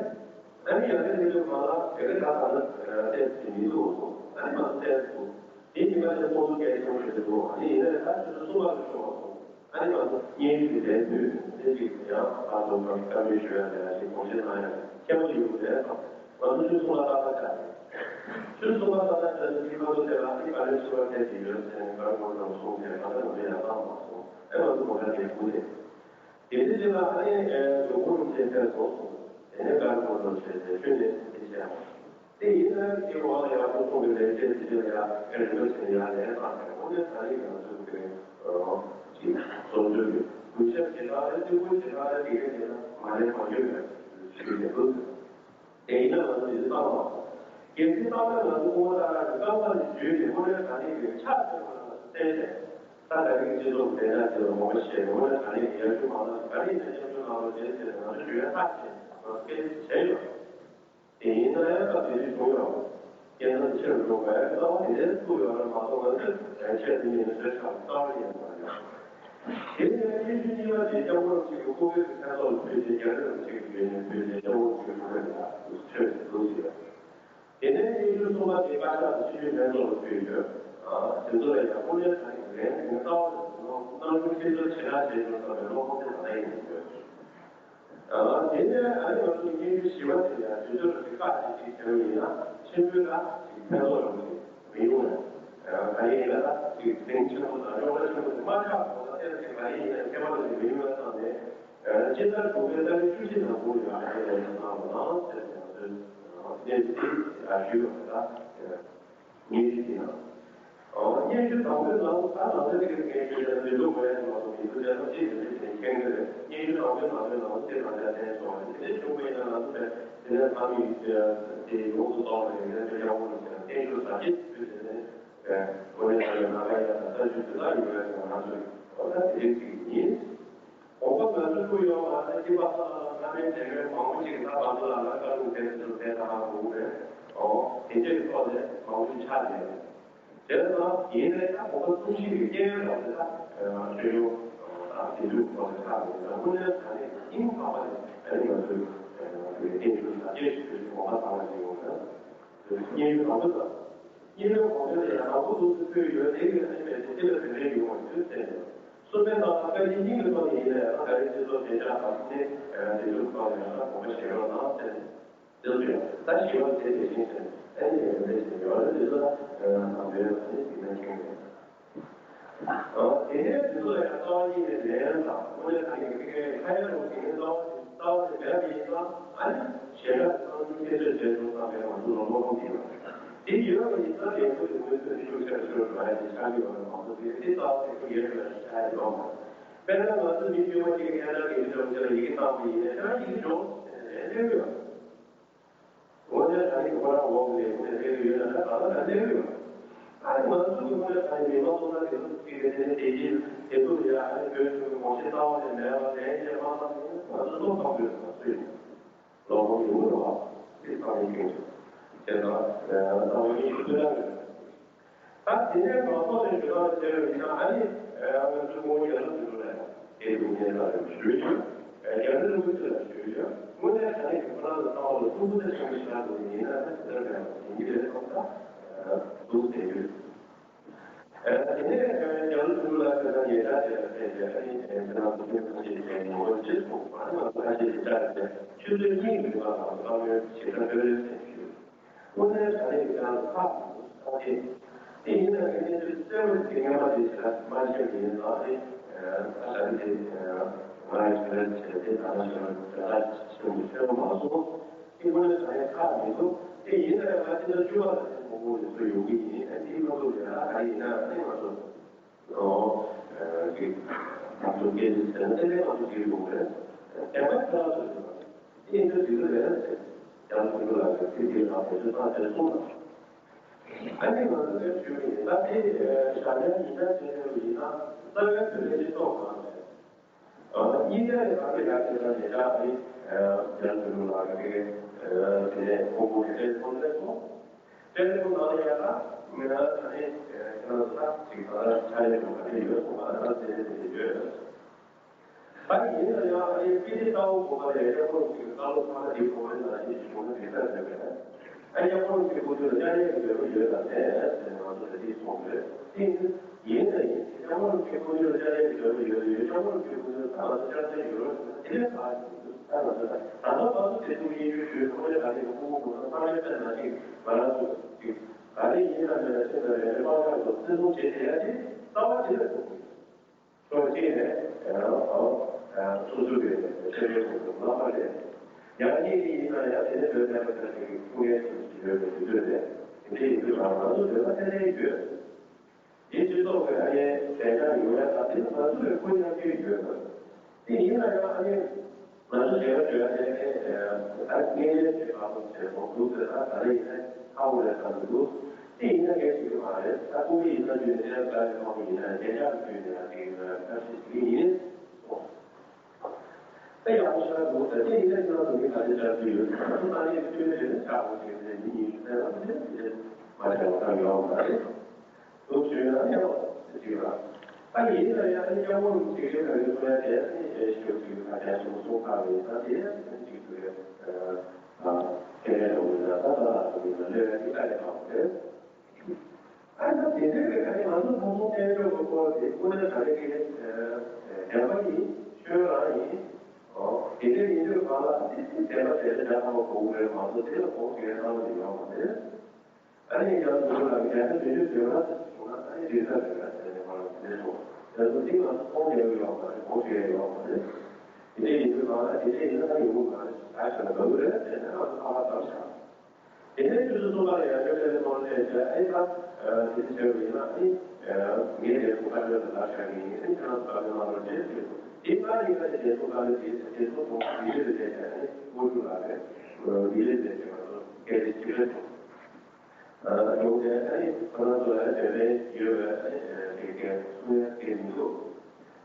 ཨ་ནི་ཡར་རྒྱས་དེ་ཚོ་གང་ལ་དེ་ག་ད་གང་ལ་བལྟས་ཏེ་མི་འདུག་སོང་། ཨ་ནི་ང་ཚོ་བལྟས་སོང་། དེ་ཉི་མ་དེ་ཚོགས་འདུ་སྐད་ཆ་བཤད་འདུག་ཨ་ནི་ཡིན་ན་ད་དེ་ཚོ་གསུམ་པ་ལ་ཤོག་སོང་། ཨ་ནི་ང་ཚོ་སྙན་ཞུ་དེ་ལན་ཕུལ་དེ་ཅིག་ཡང་ད་དུང་བཀའ་འདྲི་ཞུ་ཡ་དེ་ཡང་ཅིག་དགོངས་བཞེས་གནང་ཡ་ཁྱད་པར་ཅིག་ཡོད་རེད་དང་། ང་ཚོ་ཆུ་ཚོད་གསུམ་ལ་ཏག་ཏག་ཆགས་རེད། ཆུ་ཚོད་གསུམ་ལ་ཏག་ཏག་ཆགས་ནས་དེ་ཁ་ཐུག་དེ་ལ་ཨ་ནི་ག་རེ་ཞུ་བ་དེ་དེ་ཡོད་ཟེར་ནས་ག་རེ་དགོས་རེད་གསུངས་ཏེ་ད་ལྟ་ང་ཚོ་ཡང་བཏང་མ་སོང་། ཨེ་ང་ཚོ་གོ་ཆ་དེ་ཕུལ་ཏེ། དེ་འདྲ་ཅིག་ལ་ཨ་ནི་ཨེ་ཇོ་བོ་རིན་པོ་ཆེ་ཕེབས་སོང་གསུངས། དེ་ནས་ག་རེ་དགོས་རེད་ཟེར་ཏེ་ཆོས་ནས་དེ་བཤད་མ་སོང་། དེ་ཡིན་ན་དེ་འོག་ལ་ཡང་ཁོང་ཚོ་གི་ལས་བྱེད་དེ་ལ་ཡང་ཨེ་རིན་པོ་ཆེ་ཡང་ལས་བཏང་ནས་དངོས་གནས་ད་རེས་ང་ཚོ་གི་ཅིག་བཟོ་བཅོས་ཀྱི་གུས་ཞབས་ཇི་ལྟར་རེད་བརྩི་བཀུར་ཇི་ལྟར་རེད་དེ་ག་དེ་ལ་མ་ལས་གང་ཡོད་པའི་ཞུས་ནས་འདུག་དེ་ཡིན་ན་ང་ཚོ་ཡིད་བཏང་བ། གལ་སྲིད་བཏང་ན་ང་ཚོ་སྐུ་ངོ་ཏཱ་ར་གི་རྐང་པ་ནས་འཇུས་ཏེ་དངོས་གནས་ད་རེས་ཀྱི་ཆ་ཚང་བ་ལ་བརྟེན་ཏེ། ད་ད་རེས་ཀྱི་སྤྱི་ཚོགས་བདེ་འཇགས་དེ་ལ་ངོ་མ་ཤེས་དངོས་གནས་ད་རེས་ཀྱི་ཡར་ཞུ་མ་ལག་ག་རེ་ཡིན་ན་སྐྱབས་བཅོལ་གནང་རོགས་བྱེད་ཟེར་ནས་ང་ཚོ་ཞུ་ཡ་ཐག་བཅད་ནས་ང་ཚོ་སྐད་ཆ་བྱས་ཡོད། དེ་ཡིན་ན་ཡང་སྐབས་དེ་དུས་བྱུང་ཡོད། སྐྱེ་འཚར་ཆེ་རུ་འགྲོ་བའི་རྩ་བ་དེ་འདྲའི་ཐུག་ཡོད་རེད་མ་གཏོགས་ང་ཚོས་ཆེད་དུ་ཉིན་བཟོས་ཤག་རྩ་བ་ཡིན་པ་ཡོད། དེ་ནས་སྙན་ཞུ་གཉིས་པ་དེ་སྐྱབས་མགོན་རིན་པོ་ཆེ་གི་སྐུ་སྒེར་གྱི་མཚན་ཚོགས་ལ་ཕུལ་ཏེ་རྒྱ་རི་རིན་པོ་ཆེ་གི་ཡོན་ནས་ཕུལ་ཏེ་སྐྱབས་མགོན་རིན་པོ་ཆེ་གི་ཐུགས་རེ་ལ་ཆོས་སུ་འདུག་ཟེར། དེ་ནས་སྙན་ཞུ་གསུམ་པ་དེ་བཀའ་ཤག་ཏུ་སྤྱི་འཐུས་ལྷན་ཚོགས་ལ་ཕུལ་ཡོད། དེ་ཚོ་ལ་ཡང་དངོས་གནས་ད་ནི་རེད་ངས་རྩ་བ་ནས་གནང་སྐྱོང་ཁྱེད་ཚོ་ཇེ་དྲག་ཇེ་ཆུང་བཏང་བའི་བློ་ཁོག་དེ་ད་ལྟ་ཡིན་ཡོད། དེ་ནས་ཨ་ནི་ང་ཚོ་སྙན་ཞུ་བཞི་པ་དེ་ཡང་དུས་ཚོད་ཀྱི་ཁག་ཅིག་ཅིག་བྱས་པ་ཡིན་ན་ཆེན་པོའི་ཁག་ཅིག་ཕན་ཐོགས་རང་ཅིག་མི་ཡོང་བས། ག་རེ་ཡིན་ན་ད་ཅིག་གཟིངས་ཆེན་པོ་དང་རྙོག་དྲ་ཆེན་པོ་དེ་མ་ཆགས་གོང་ལ་གཏན་ཅིག་ག་རེ་ཡིན་ན་ཁྱད་པར་ཅིག་མི་ཡོང་བས་བསམ་ནས། སྤྱི་ཟླ་དྲུག་པའི་ཏ་རིག་བཅུ་གཅིག་ནང་ཁོང་ཡོད་ཨ་ནི་ལས་གནང་བ་ནང་ཟེར་ནས་ང་ཚོས་སྙན་ཞུ་དེ་ཞུས་པ་རེད་ད། སྙན་ཞུ་དེ་ནང་། སྙན་ཞུ་དང་པོའི་ནང་ད་ནང་ཚན་དེ་གའི་སྙན་ཞུ་དེ་ལ་མི་འདུག་མ་ཡ་ཞུ་མ་གཏོགས་མི་འདུག་དེ་ལ་ཅི་ཡོད་མེད་དེ་མཁྱེན་གྱི་རེད། སྙན་ཞུ་དང་པོའི་ནང་དོན་ནང་དེ་ནང་ཆ་ལྡན་སོང་བ་རེད། དེ་འདྲ་བྱུང་བ་ཡིན་ན་ང་ཚོ་དེ་དེ་ནས་ཚང་མས་དེ་ཡོངས་སུ་རྫོགས་པ་རེད། དེ་འདྲ་སྐྱབས་མགོན་རིན་པོ་ཆེ་ལ་བརྟན་བཞུགས་ཟབ་རྒྱས་ཞུས་ཏེ་ནས་དངོས་གནས་ད་ལྟ་ལྷག་ཡ་དང་ལྟ་ཞུ་དེ་དག་ཡོད་པ་ཡིན་ན་ང་ཚོས་ཨོ་ད་དེ་རིང་གཅིག་ཡིན། དགོངས་པ་ང་ཚོ་བླུགས་ཡོང་བ་ནི་སྐྱེས་པ་ལྷ་མིན་འདྲེ་མིན་མང་པོ་ཞིག་ད་ང་ཚོ་ལ་ལ་བཀའ་དྲིན་དེ་ཚོ་དེ་ད་ཧ་གོ་གི་རེད། ཨོ་དེ་འདྲའི་ཐོག་ནས་མང་པོ་ཞིག་ཆགས་ནས་རེད། དེ་ལ་ཡིན་ནའི་ད་དགོངས་པ་གསུང་བཤད་ཀྱི་སྐྱེ་བོའི་ཐོག་ནས་ད་ཆོས་ཕྱོགས་ད་དེ་ཚོའི་ཐོག་ནས་ཆགས་ནས་ད་དངོས་གནས་ད་ནས་སྙིང་ཐག་པ་ནས་ཨ་ནི་ང་ཚོའི་ང་ཚོའི་བསྟན་བཅོས་ད་སྐྱེ་ཞིག་ཆོས་ཕྱོགས་དགོངས་པ་དང་བ་ཞིག་ཡོང་ན། སྙན་ཞུ་དང་པོ་དང་། སྙན་ཞུ་གོང་འཕེལ་དེ་ཡང་དང་པོ་འདུག་སེ་ཕུལ་ཡོད། དེ་ཡོད་ནས་མེད་དེ་དེ་ལ་དོན་འབྲེལ་ཡོང་བ་ཡོད་ཟེར་ནས། གསུམ་པའི་ནང་ལ་བཀའ་སྤྱི་སྙིང་གི་ཐོག་ནས་ཡིན་ནའི་ང་རང་གི་སྤྱི་ཚོགས་བདེ་འཇགས་དང་ནི་དེ་ཚོའི་ཐོག་ནས་ཡང་དགོངས་པ་བཞེས་རོགས་གནང་ཟེར་ནས། དེ་ཚོ་ཡང་ད་ཞི་བ་དེ་དེ་བཞིན་ཟེར་ནས་ཨེ་ནི་ཡོད་རེད་ཟེར་ཡོད་རེད། དེ་ཚོ་ད་ནང་དོན་ལ་ནི་ཟིན་ན་ཁྱོད་རེད། དེ་ནས་དེ་ཚོ་ལ་ཡང་རྩ་བ་ཉིད་ནས་ལན་དང་དངོས་གནས་ད་ནི་ཁ་ཡ་རུ་དེ་ནས་རྩ་བ་རྩ་བ་དེ་མེད་པ་ཡིན་ཙང་ཨ་ནི་ཞེ་དྲག་ཏུ་ཁྱད་ཆོས་བྱས་སོང་ཙང་མེད་པ་འདུག་ལོ་ལོ་ཁོང་གིས། དེ་ཡོད་པ་ཡིན་ཙང་ལས་འགུལ་དེ་ངོས་ཐོག་ནས་ཤུགས་ཆེ་རུ་ཤོར་འགྲོ་ཡ་དེ་ཆགས་ཀྱི་ཡོད་པ་མང་པོ་དེ་དེ་རྩ་བ་དེ་ཚོ་ཡོད་པ་ཆགས་ཡ་ཡོད་མ་རེད། དཔེར་ན་ང་ཚོ་མི་དཀྱུས་མ་གཅིག་གིས་ཁ་ན་ཁེ་ཆེ་ཆེ་ལ་ཡི་གེ་བཏང་བ་ཡིན་ན་ཁྱེད་རང་ཡི་གེ་འབྱོར་ཟེར་ནས་ལན་སླེབས་ཡོད། དངོས་གནས་ད་ནི་ཁོ་རང་འོག་ནས་དངོས་གནས་སླེབས་ཡོད་ན་ད་ག་ལ་ད་སླེབས་ཡོད། ཨ་ནི་ང་ཚོ་གི་དངོས་གནས་ད་ནི་མི་མང་ཚོ་ལ་དེ་ཚོ་ཅིག་གི་དེ་ནི་དེ་བཞིན་དེ་ཚོ་ཡ་ཨ་ནི་བོད་ཚོ་གི་དགོངས་གཞི་རྩ་བ་ནས་མེད་པ་ལན་བྱས་མ་བཏང་ན་ང་ཚོ་བློ་ཕམ་དགོས་ཟེར་ན་སུས་ཡིན། ལོ་ཧོང་ཡོང་རོགས་དེ་ཚང་མས་སྐྱོན་བརྗོད་བྱས་ཙང་ད་འོ་ནི་ཤུགས་ཆེ་ད་ཡོད། ད་དེ་ནས་མང་ཚོགས་ནས་ཞུ་དག་བྱས་པ་ཡིན་ན་ཨ་ནི་ང་ཚོའི་སྐུ་ངོ་རྒྱ་ནག་དུ་ལ་དེ་དུ་ངས་ལ་ཞུས་ཡོད། རྒྱ་ནག་ལུགས་ཚུལ་ལ་ཞུས་ཡོད། དངོས་གནས་ད་ནི་ཁོ་རང་ལ་ལྟ་བ་ལ་ཐུགས་ཁུར་ཆེན་པོ་ཞིག་གནང་དགོས་ཡིན་ན་ཨ་ནི་དེ་ལྟར་མེད་པ་དེ་ཉིད་རེད་སོང་ཙང་འདུག་ཟེར་ཡོད། དེ་ནས་རྒྱ་ནག་དུ་ལ་ཁ་སང་ཉེ་ཆར་དེ་ལ་ཕེབས་ཏེ་ཨ་ནི་ཁྱེད་རང་ཚོ་ཐུགས་ཁུར་ཆེན་པོ་ཞིག་གནང་དགོས་ཅེས་གསུངས། ཨ་ནི་ང་ཚོ་ཁ་ཤས་ཀྱིས་བལྟས་ཏེ་ཆུ་ཚོད་གཉིས་ཀྱི་རིང་ལ་ང་ཚོ་བཀའ་མོལ་བྱེད་ས་འདོད་རེད་ཟེར་ཞུས། དངོས་གནས་ད་རེས་ཀྱང་ཁག་ཁག་ཅིག་དེ་ཡིན་ན་ངས་གནས་ཚུལ་གསལ་བོ་ཞིག་སྙན་མ་དེ་ཞིག་ལ་མ་བཤད་པ་ཡིན་ཙང་ཨེ་ད་ད་རེས་དེ་ང་རང་ཞིག་ལ་བྱས་ཏེ་ད་ལྟ་ཞིག་ལ་ད་ལྟ་ཞིག་ལ་ཤོད་མ་སོང་། དེ་དངོས་གནས་ད་རེས་ཁག་མི་འདུག་དེ་ཡིན་ན་ཡང་ང་ཕྱི་ཟླ་བཅུ་པ་ལ་དེ་མང་པོ་ཡོང་གི་ཡོང་གི་ཡིན། ཨེ་དེའི་ཁ་ཐུག་ལ་ཡང་ད་ཡིན་ན་ཨེ་ང་ཚོ། ཨོ། ཅིག་ང་ཚོ་སྐད་ཆ་ཟེར་ན་དེ་ལས་ང་ཚོ་ཅིག་ཡོང་རེད། དེ་མ་ཁྱེད་རང་ཚོ་ཡིན་པ་དེ་ཡིན་དུས་དེ་ཚོ་རེད་ཟེར། ཡང་ཁོང་ཚོ་ལ་ཡང་དེ་དེ་ལ་དེ་ཚོ་ད་དེ་གསུངས་ན། ཨ་ནི་ང་ཚོ་དེ་ཞུ་གི་ཡིན་ད་དེ་ཞྭ་ལན་ཉིན་ལྟར་བྱས་ཡོད་ཡིན་ན་རྩ་བའི་བོད་པའི་སྤྱི་ཚོགས་ནང་ནས། ཨ་གཉིས་ཀ་ཡི་ཁ་ཐུག་ཡག་ཐུག་དང་ཉེ་ཆར་ནི་རྒྱ་ནག་ལ་གི་དེ་ནས་ཁོང་ཚོ་གི་དེ་ཚོ་ལས་སོང་། དེ་ཚོ་ནང་ལ་ཡང་ང་རང་ཚོ་ནི་ཁྱེད་རང་ཚོ་ཅིག་ད་ཆ་ཡོད་པ་ག་ཚོད་ཡོད་སོང་བ་ང་རང་ཚོ་དེ་དེ་ཡོད། ད་ཡིན་ན་ཡང་ཨ་ནི་པི་ཏི་ལྟ་བུ་གོ་བ་ལས་ཡག་པོ་ཅིག་བཀའ་སློབ་ཁག་དེ་གོ་བ་ལ་ཡིན་ཞུ་ན་དེ་ལྟར་རེད་པས། ཨ་ཡག་པོ་ཅིག་གོ་དུས་ལ་ཡག་ཡག་གི་འབྲས་བུ་ཡོད་ལ་ཟེར་ཟེར་ནས་ང་ཚོ་ལ་དེ་གསུངས་རེད། དེ་ཡིན་ན་ཡིན་ཡག་པོ་ཅིག་གོ་དུས་ལ་ཡག་ཡག་གི་འབྲས་བུ་ཡོད་ཡོད་ཡག་པོ་ཅིག་གོ་དུས་ལ་ད་ལ་ཡག་ཡག་ཡོད་རེད་ཟེར་ན་དེ་ལས་ཁག་ཅིག་འདུག་ད་ང་ཚོ་ད་ད་ལྟ་བར་དུ་དེ་ཚོ་ཡིན་ཞུ་ཞུས་ཐོག་ལས་ད་ནི་ཁོ་ཁོ་ཁོ་ཚོ་ཚང་མས་བལྟས་ན་ཅིག་ང་རང་ཚོ་ཅིག་ག་རེ་ཡིན་ན་མེད་ན་ཅིག་ད་རེ་རེ་དཔང་རྐྱང་དུ་བརྩི་སྲུང་བྱེད་བསྡད་ཡ་དེ་རྩ་བ་དེ་ལ་འགྲོ་དགོས། ཕྱོགས་གཅིག་ནས་ང་རང་ཚོ་སོ་སོ་གི་ཆེད་མངགས་ཚོགས་པ་ལ་མ་ཕར་རེད། ཡང་གཉིས་ནས་ཡིན་ན་ཡང་དེ་ནས་བོད་ནས་མ་ཐག་ཅིག་གི་ཐུགས་འགན་ཞིག་ཡོད་པའི་དུས་ཚོད་རེད། དེ་འདྲ་ཡིན་དུས་ང་རང་ཚོ་བོད་པ་ཏན་ཏན་ཡོད། དེ་སྤྱི་ཚོགས་ཀྱི་ཨ་ནེ་བདེ་འཇགས་ཡོང་ཡ་དང་དེ་ནི་ང་ཚོ་ལ་ཁོ་ཡང་ཁྱོད་ཡོད་པ། དེ་ཡིན་ན་ཡང་ཨ་ནེ་ང་ཚོ་བྱེད་པ་བྱེད་ཡ་དེ་ཨ་ནེ་ད་ངས་ལས་བྱེད་པ་ཚོ་བྱེད་དགོས་འདུག་ཟེར་ན་ད་ལྟ་ཡིན་ན་ཧ་གོ་ལས་ཁ་འདུག་དེ་ཡིན་ན་ངས་ཞུ་གི་མ་རེད། ད་ཁོ་གི་ཡིན་ན་རྒྱུ་ནས་ཨེ་ད་ཁོ་གི་ཡིན་ན་བདེ་འཇགས་ཀྱི་རྒྱུ་ནས་ཨ་དེ་གི་ཐབས་ཤེས་ཞིག་ཡིན། དེ་ཡག་པོ་ཞེ་དྲག་འདུག་ད་དེ་ཡིན་ན་ཁྱེད་རང་ཚོ་མི་ག་ཚོད་བཅར་རྒྱུ་ཡོད། ང་ཚོ་ཏང་ཡོན་གྱི་འཐུས་མི་རེ་རེ་བཅར་དགོས་ཀྱི་རེད། མི་ཉི་ཤུ་ཙམ་ལ་དེ་འདྲ་མ་བཅར་བ་ཙམ་ཡོད་མ་རེད། འདུག་ཞུས་ན་ཡག་པོ་ཞིག་རེད། ད་ཡིན་ན་ཡང་ཨ་ནི་སྐྱབས་མགོན་ཆེ་ཆེ་ག་རེ་གསུང་ཡ་དེ་ཨ་ནི་ཞེ་པོ་ཅིག་ཁ་བྱང་ཞིག་གསུང་ཁག་རེད། ད་དེ་ཨ་ནི་ཅིག་ཏུ་རེད། ཨ་ཁྱེད་རང་ཚོ་ཡིན་ན་ད་ད་ལ་ཚོ་ཡིན་ན་ལོས་ཡ་དེ་ད་རེད་མ་རེད། ཨ་ནི་དེ་འདྲའི་གི་ཨ་ནི་ང་ཚོ་ཐུན་མོང་བསྟན་བཅོས་ཀྱི་སྐོར་དེ་དངོས་གནས་ད་རེས་ཀྱི་བདེན་པ་ཡིན། ཆོས་རང་ཡིན། ཨོ་དེ་འདྲའི་ཡིན་དུས་གང་ལ་ཨ་ནི་བདེན་པ་བདེན་པ་འདྲ་ཧ་གོ་དགོས་རེད་མ་གཏོགས་དེ་ལ་གོང་ཞུ་ཡ་གནང་བ་ཡོད་མ་རེད། ཨ་ནི་ཡང་དུ་ལ་རྒྱ་ཆེ་དོན་གཅོད་དོན་ལ་སོང་ན་ཨ་ནི་རིག་གསར་རིག་གསར་ཟེར་ནས་མ་རེད་དེ་སོང་། ད་དུང་དེ་ང་ཚོ་གོང་ཞུ་ཡ་ཡོད་མ་རེད། གོང་ཞུ་ཡ་ཡོད་མ་རེད། དེ་འདྲའི་ཡིན་དུས་གང་ལ་དེ་འདྲའི་ཡིན་ན་ཡོང་གི་མ་རེད། ད་ཞེ་ན་འདྲ་བོ་རེད་ཟེར་ནས་ང་ཚོ་ཁ་པར་བརྡབ་བཞག་དེ་ནས་ཆུ་ཚོད་གསུམ་པ་ལ་ཡར་ཞོལ་ཊེ་ལེ་ཕོན་སླེབས་བྱས་ཨེ་ད་དེ་འདྲ་བྱས་པ་ཡིན་ན་ཨེ་ངས་དེ་ཚོ་བཀའ་བློན་ལ་ལབ་བཞག་གི་ཡིན། ཨེ་ཁྱེད་རང་ཚོ་བཀའ་བློན་གནང་རོགས་བྱེད་ཟེར་གོ་དེ་ད་ནི་ཁ་ཆེ་དེ་ཚོ་བཀའ་བློན་དེ་དེ་ཚོ་དང་མི་ལི་ལ་བསྡད་བྱས་ཨེ་ཨུ་ཀྲུག་ལ་རེད། མི་ལི་ལ་བསྡད་བྱས་ང་ཚོ་སྐད་ཆ་གཅིག་རེད་དོ། ཡོང་དེ་ཨེ་ཁོ་རང་ཚོ་ལ་དེ་འདྲ་ཡོད་པའི་ཨེ་དེ་གའི་གསུང་ཡ་སྐད་མི་འདུག་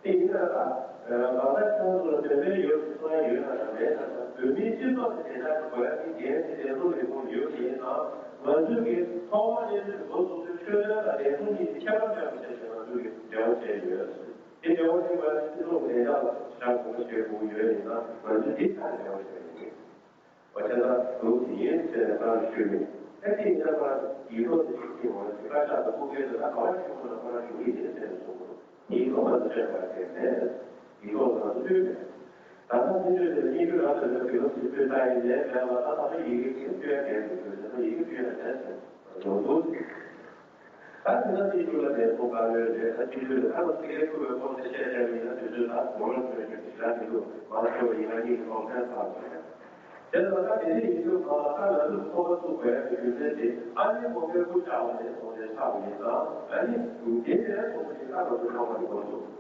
དེ་ཡིན་ན་ད་ང་ཚོ་ཁྱེད་ཚོ་ལ་དེ་འདྲའི་ཡོད་གསུང་ཡ་ཡོད་ན་ད་མེད་ན་ད་བོད་མིའི་སྤྱི་ཚོགས་དེ་དེ་དག་གི་གོ་ཡ་དེ་རྒྱལ་སྤྱི་བདེ་སྲུང་ལས་ཁུངས་ཡོད་ཀྱི་ཡིན་ན་ང་ཚོའི་གི་ཐོག་མ་གནས་ཚུལ་འགོ་བཙུགས་དུས་ཆོས་དོན་དང་བདེ་སྲུང་གཉིས་ཀྱི་ཁྱད་པར་མེད་པ་བྱས་བྱས་ང་ཚོའི་གི་འབྲེལ་བ་བྱས་ཡོད། དེ་འབྲེལ་བ་དེ་ང་ཚོའི་སྤྱི་ཚོགས་བདེ་འཇགས་ལ་ཞེ་དྲག་གོ་བ་བྱེད་དགོས་ཡོད་ཡིན་ན་ང་ཚོས་དེ་ཐག་ཉེ་བ་བྱས་ཡོད། བ་ཆ་ད་ལོ་དེ་ཡིན་ཟེར་ནས་ད་ཞུས་མེད། ཨ་ནི་ཡིན་ན་ཁོ་རང་ཡིག་ཐོག་ཏུ་ཞིག་ཅིག་འོང་ན་དེ་བཀའ་ཤག་དང་ཁུངས་སྐྱེལ་དུ་ད་ག་བ་ཞིག་ཁོ་ན་ཁོ་རང་ཞུ་གི་ཡིན་ཟེར་ནས་གསུངས་པ་རེད། ཡིག་ཐོག་ཏུ་སྤྲད་པ་དེ་མེད། ཡིག་ཐོག་ཏུ་ང་ཚོ་བསྡུས་མེད། ད་ལྟ་སྤྱི་འཐུས་དེ་ལ་སྙིང་རུས་རང་དོན་ལ་དུས་སྐབས་སུ་སྤུས་དག་ཡིན་ནའི་མེད་ལ་ད་ད་ལྟ་ཡི་གེ་གཅིག་སྤྲད་མཁན་དེ་དུས་ད་ལྟ་ཡི་གེ་སྤྲད་མེད་ཟེར་ཡོང་འདུག་ད་དེ་ན་དེ་རྒྱུ་ལ་དེ་ཚོ་ག་ལོས་རེད། ད་སྤྱི་འཐུས་ལ་ད་ལ་ཚིག་ལས་ཁུར་བའི་ཁོངས་སུ་བཤད་བཤད་མིན་ན་དུས་ཚོད་ད་ངོ་ལོག་བྱོས་བྱོས་ཞེ་དྲག་མི་འདུག་མ་ལ་ཁྱོད་ཡིན་ན་གཉིས་ཀྱི་ཁོངས་ཕན་ཚར་བ་རེད། དེ་ལ་ད་དེ་འདྲ་ཡིན་དུས་གང་ལ་ད་ང་ཚོས་ཚོགས་པ་བཙུགས་པའི་རྒྱུ་མཚན་དེ་ཨ་ནི་གོང་འཕེལ་སྐུ་བཅར་བ་ནས་བཟུང་སྟེ་ཆགས་པ་ཡིན་ཙང་ཨ་ནི་དེ་ནས་བཟུང་སྟེ་ད་ང་ཚོ་ཚོགས་པ་དེ་འགོ་བཙུགས།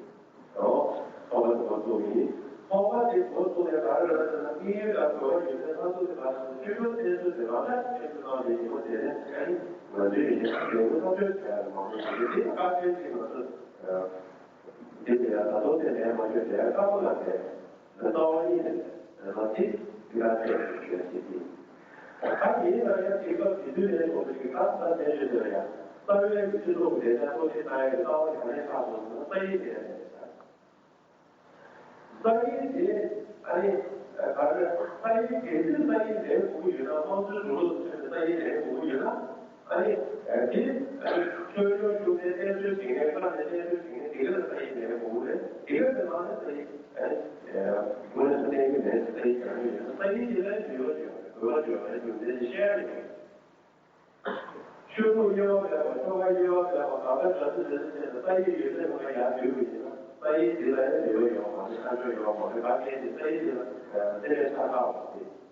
ཨོ། ཚོགས་པ་དེ་འགོ་བཙུགས་ཡིན། ཚོགས་པ་དེ་འགོ་བཙུགས་ནས་ག་རེ་རེད་ཟེར་ན་དམིགས་ཡུལ་དང་དགོས་པ་ཡོད་ཚད་སྣ་ཚོགས་ཀྱི་བར་དུ་ཆོས་ཕྱོགས་བསྟན་ཚུལ་དེ་རང་ལ་ཆོས་ཕྱོགས་གནང་བའི་ཉིན་མོ་དེ་ནས་ཨ་ནི་ང་ཚོའི་ཡིན་ལས་འགུལ་ཐག་གཅོད་བྱས་པ་མང་པོ་ཞིག་རེད། དེ་བཀའ་དྲིན་གྱིས་ང་ཚོ་འདི་ལ་ཡང་ད་དུང་དེ་ལས་མ་བྱོས་དེ་དཀར་པོ་ལ་བསྡད། རྩ་བ་ཉིད་ནས་རེད་པ། དེ་འདི་ག་ཚད་ཞིག་ཡོད་ཅེས་ཏེ། ད་ཡིན་ན་ཡང་དེང་སྐབས་དེ་དུས་ནས་བཟུང་སྟེ་ད་ལྟ་བསྟན་བཅོས་དེ་ལ་ཡང་རྩ་བའི་སྤྱི་ཚོགས་ཀྱི་བདེ་འཇགས་གཏོར་བཤིག་བཏང་ཡག་གི་རྩ་བ་ག་ནས་ཆགས་སོང་ཟེར་ན་ས་ཡིག་དེ་ནས་ཆགས། ས་ཡིག་དེ་ཨ་ནི་ག་རེ་ས་ཡིག་དེ་དུས་ས་ཡིག་ལེན་དགོས་ཀྱི་ཡོད་ན་དམངས་གཙོའི་རིང་ལུགས་སུ་མཚོན་པའི་ས་ཡིག་ལེན་དགོས་ཀྱི་ཡོད་ན། ཨ་ནི་དེ་ཆོས་ཕྱོགས་ཞུགས་ཏེ་བསྟན་བཅོས་བྱེད་མཁན་ཁག་ནས་བསྟན་བཅོས་བྱེད་མཁན་དེ་ག་ལ་ས་ཡིག་ལེན་དགོས་ཀྱི་རེད། དེ་ག་ལ་ནང་ནས་ས་ཡིག་ཨ་ནི་དངོས་གནས་ས་ཡིག་ལེན་ས་ཡིག་ག་རེ་ཡོད་ན་ས་ཡིག་དེ་ལ་འགྱུར་བ་བྱུང་རེད། འགྱུར་བ་བྱུང་རེད། རྒྱུ་མཚན་དེ་བཤད་ཡ་ཡོད་རེད། ཆོས་ལུགས་དབྱེ་བ་མེད་པ། ཆོལ་ཁ་དབྱེ་བ་མེད་པ། གང་ལྟར་གྲྭ་བཙུན་ལས་ཚན་ཆེན་དུ་ས་ཡིག་ཡོད་ཚད་མ་ཡར་བསྡུས་པ་ཡིན་ན་ས་ཡིག་འདི་ལ་ཡང་འབྲེལ་བ་ཡོད་མ་རེད། ཁ་ཕྱོགས་ཡོད་མ་རེད། ག་གལ་ཏེ་ས་ཡིག་འདི་ལ་རྩ་ནས་ཆགས་ཁག་པ་རེད།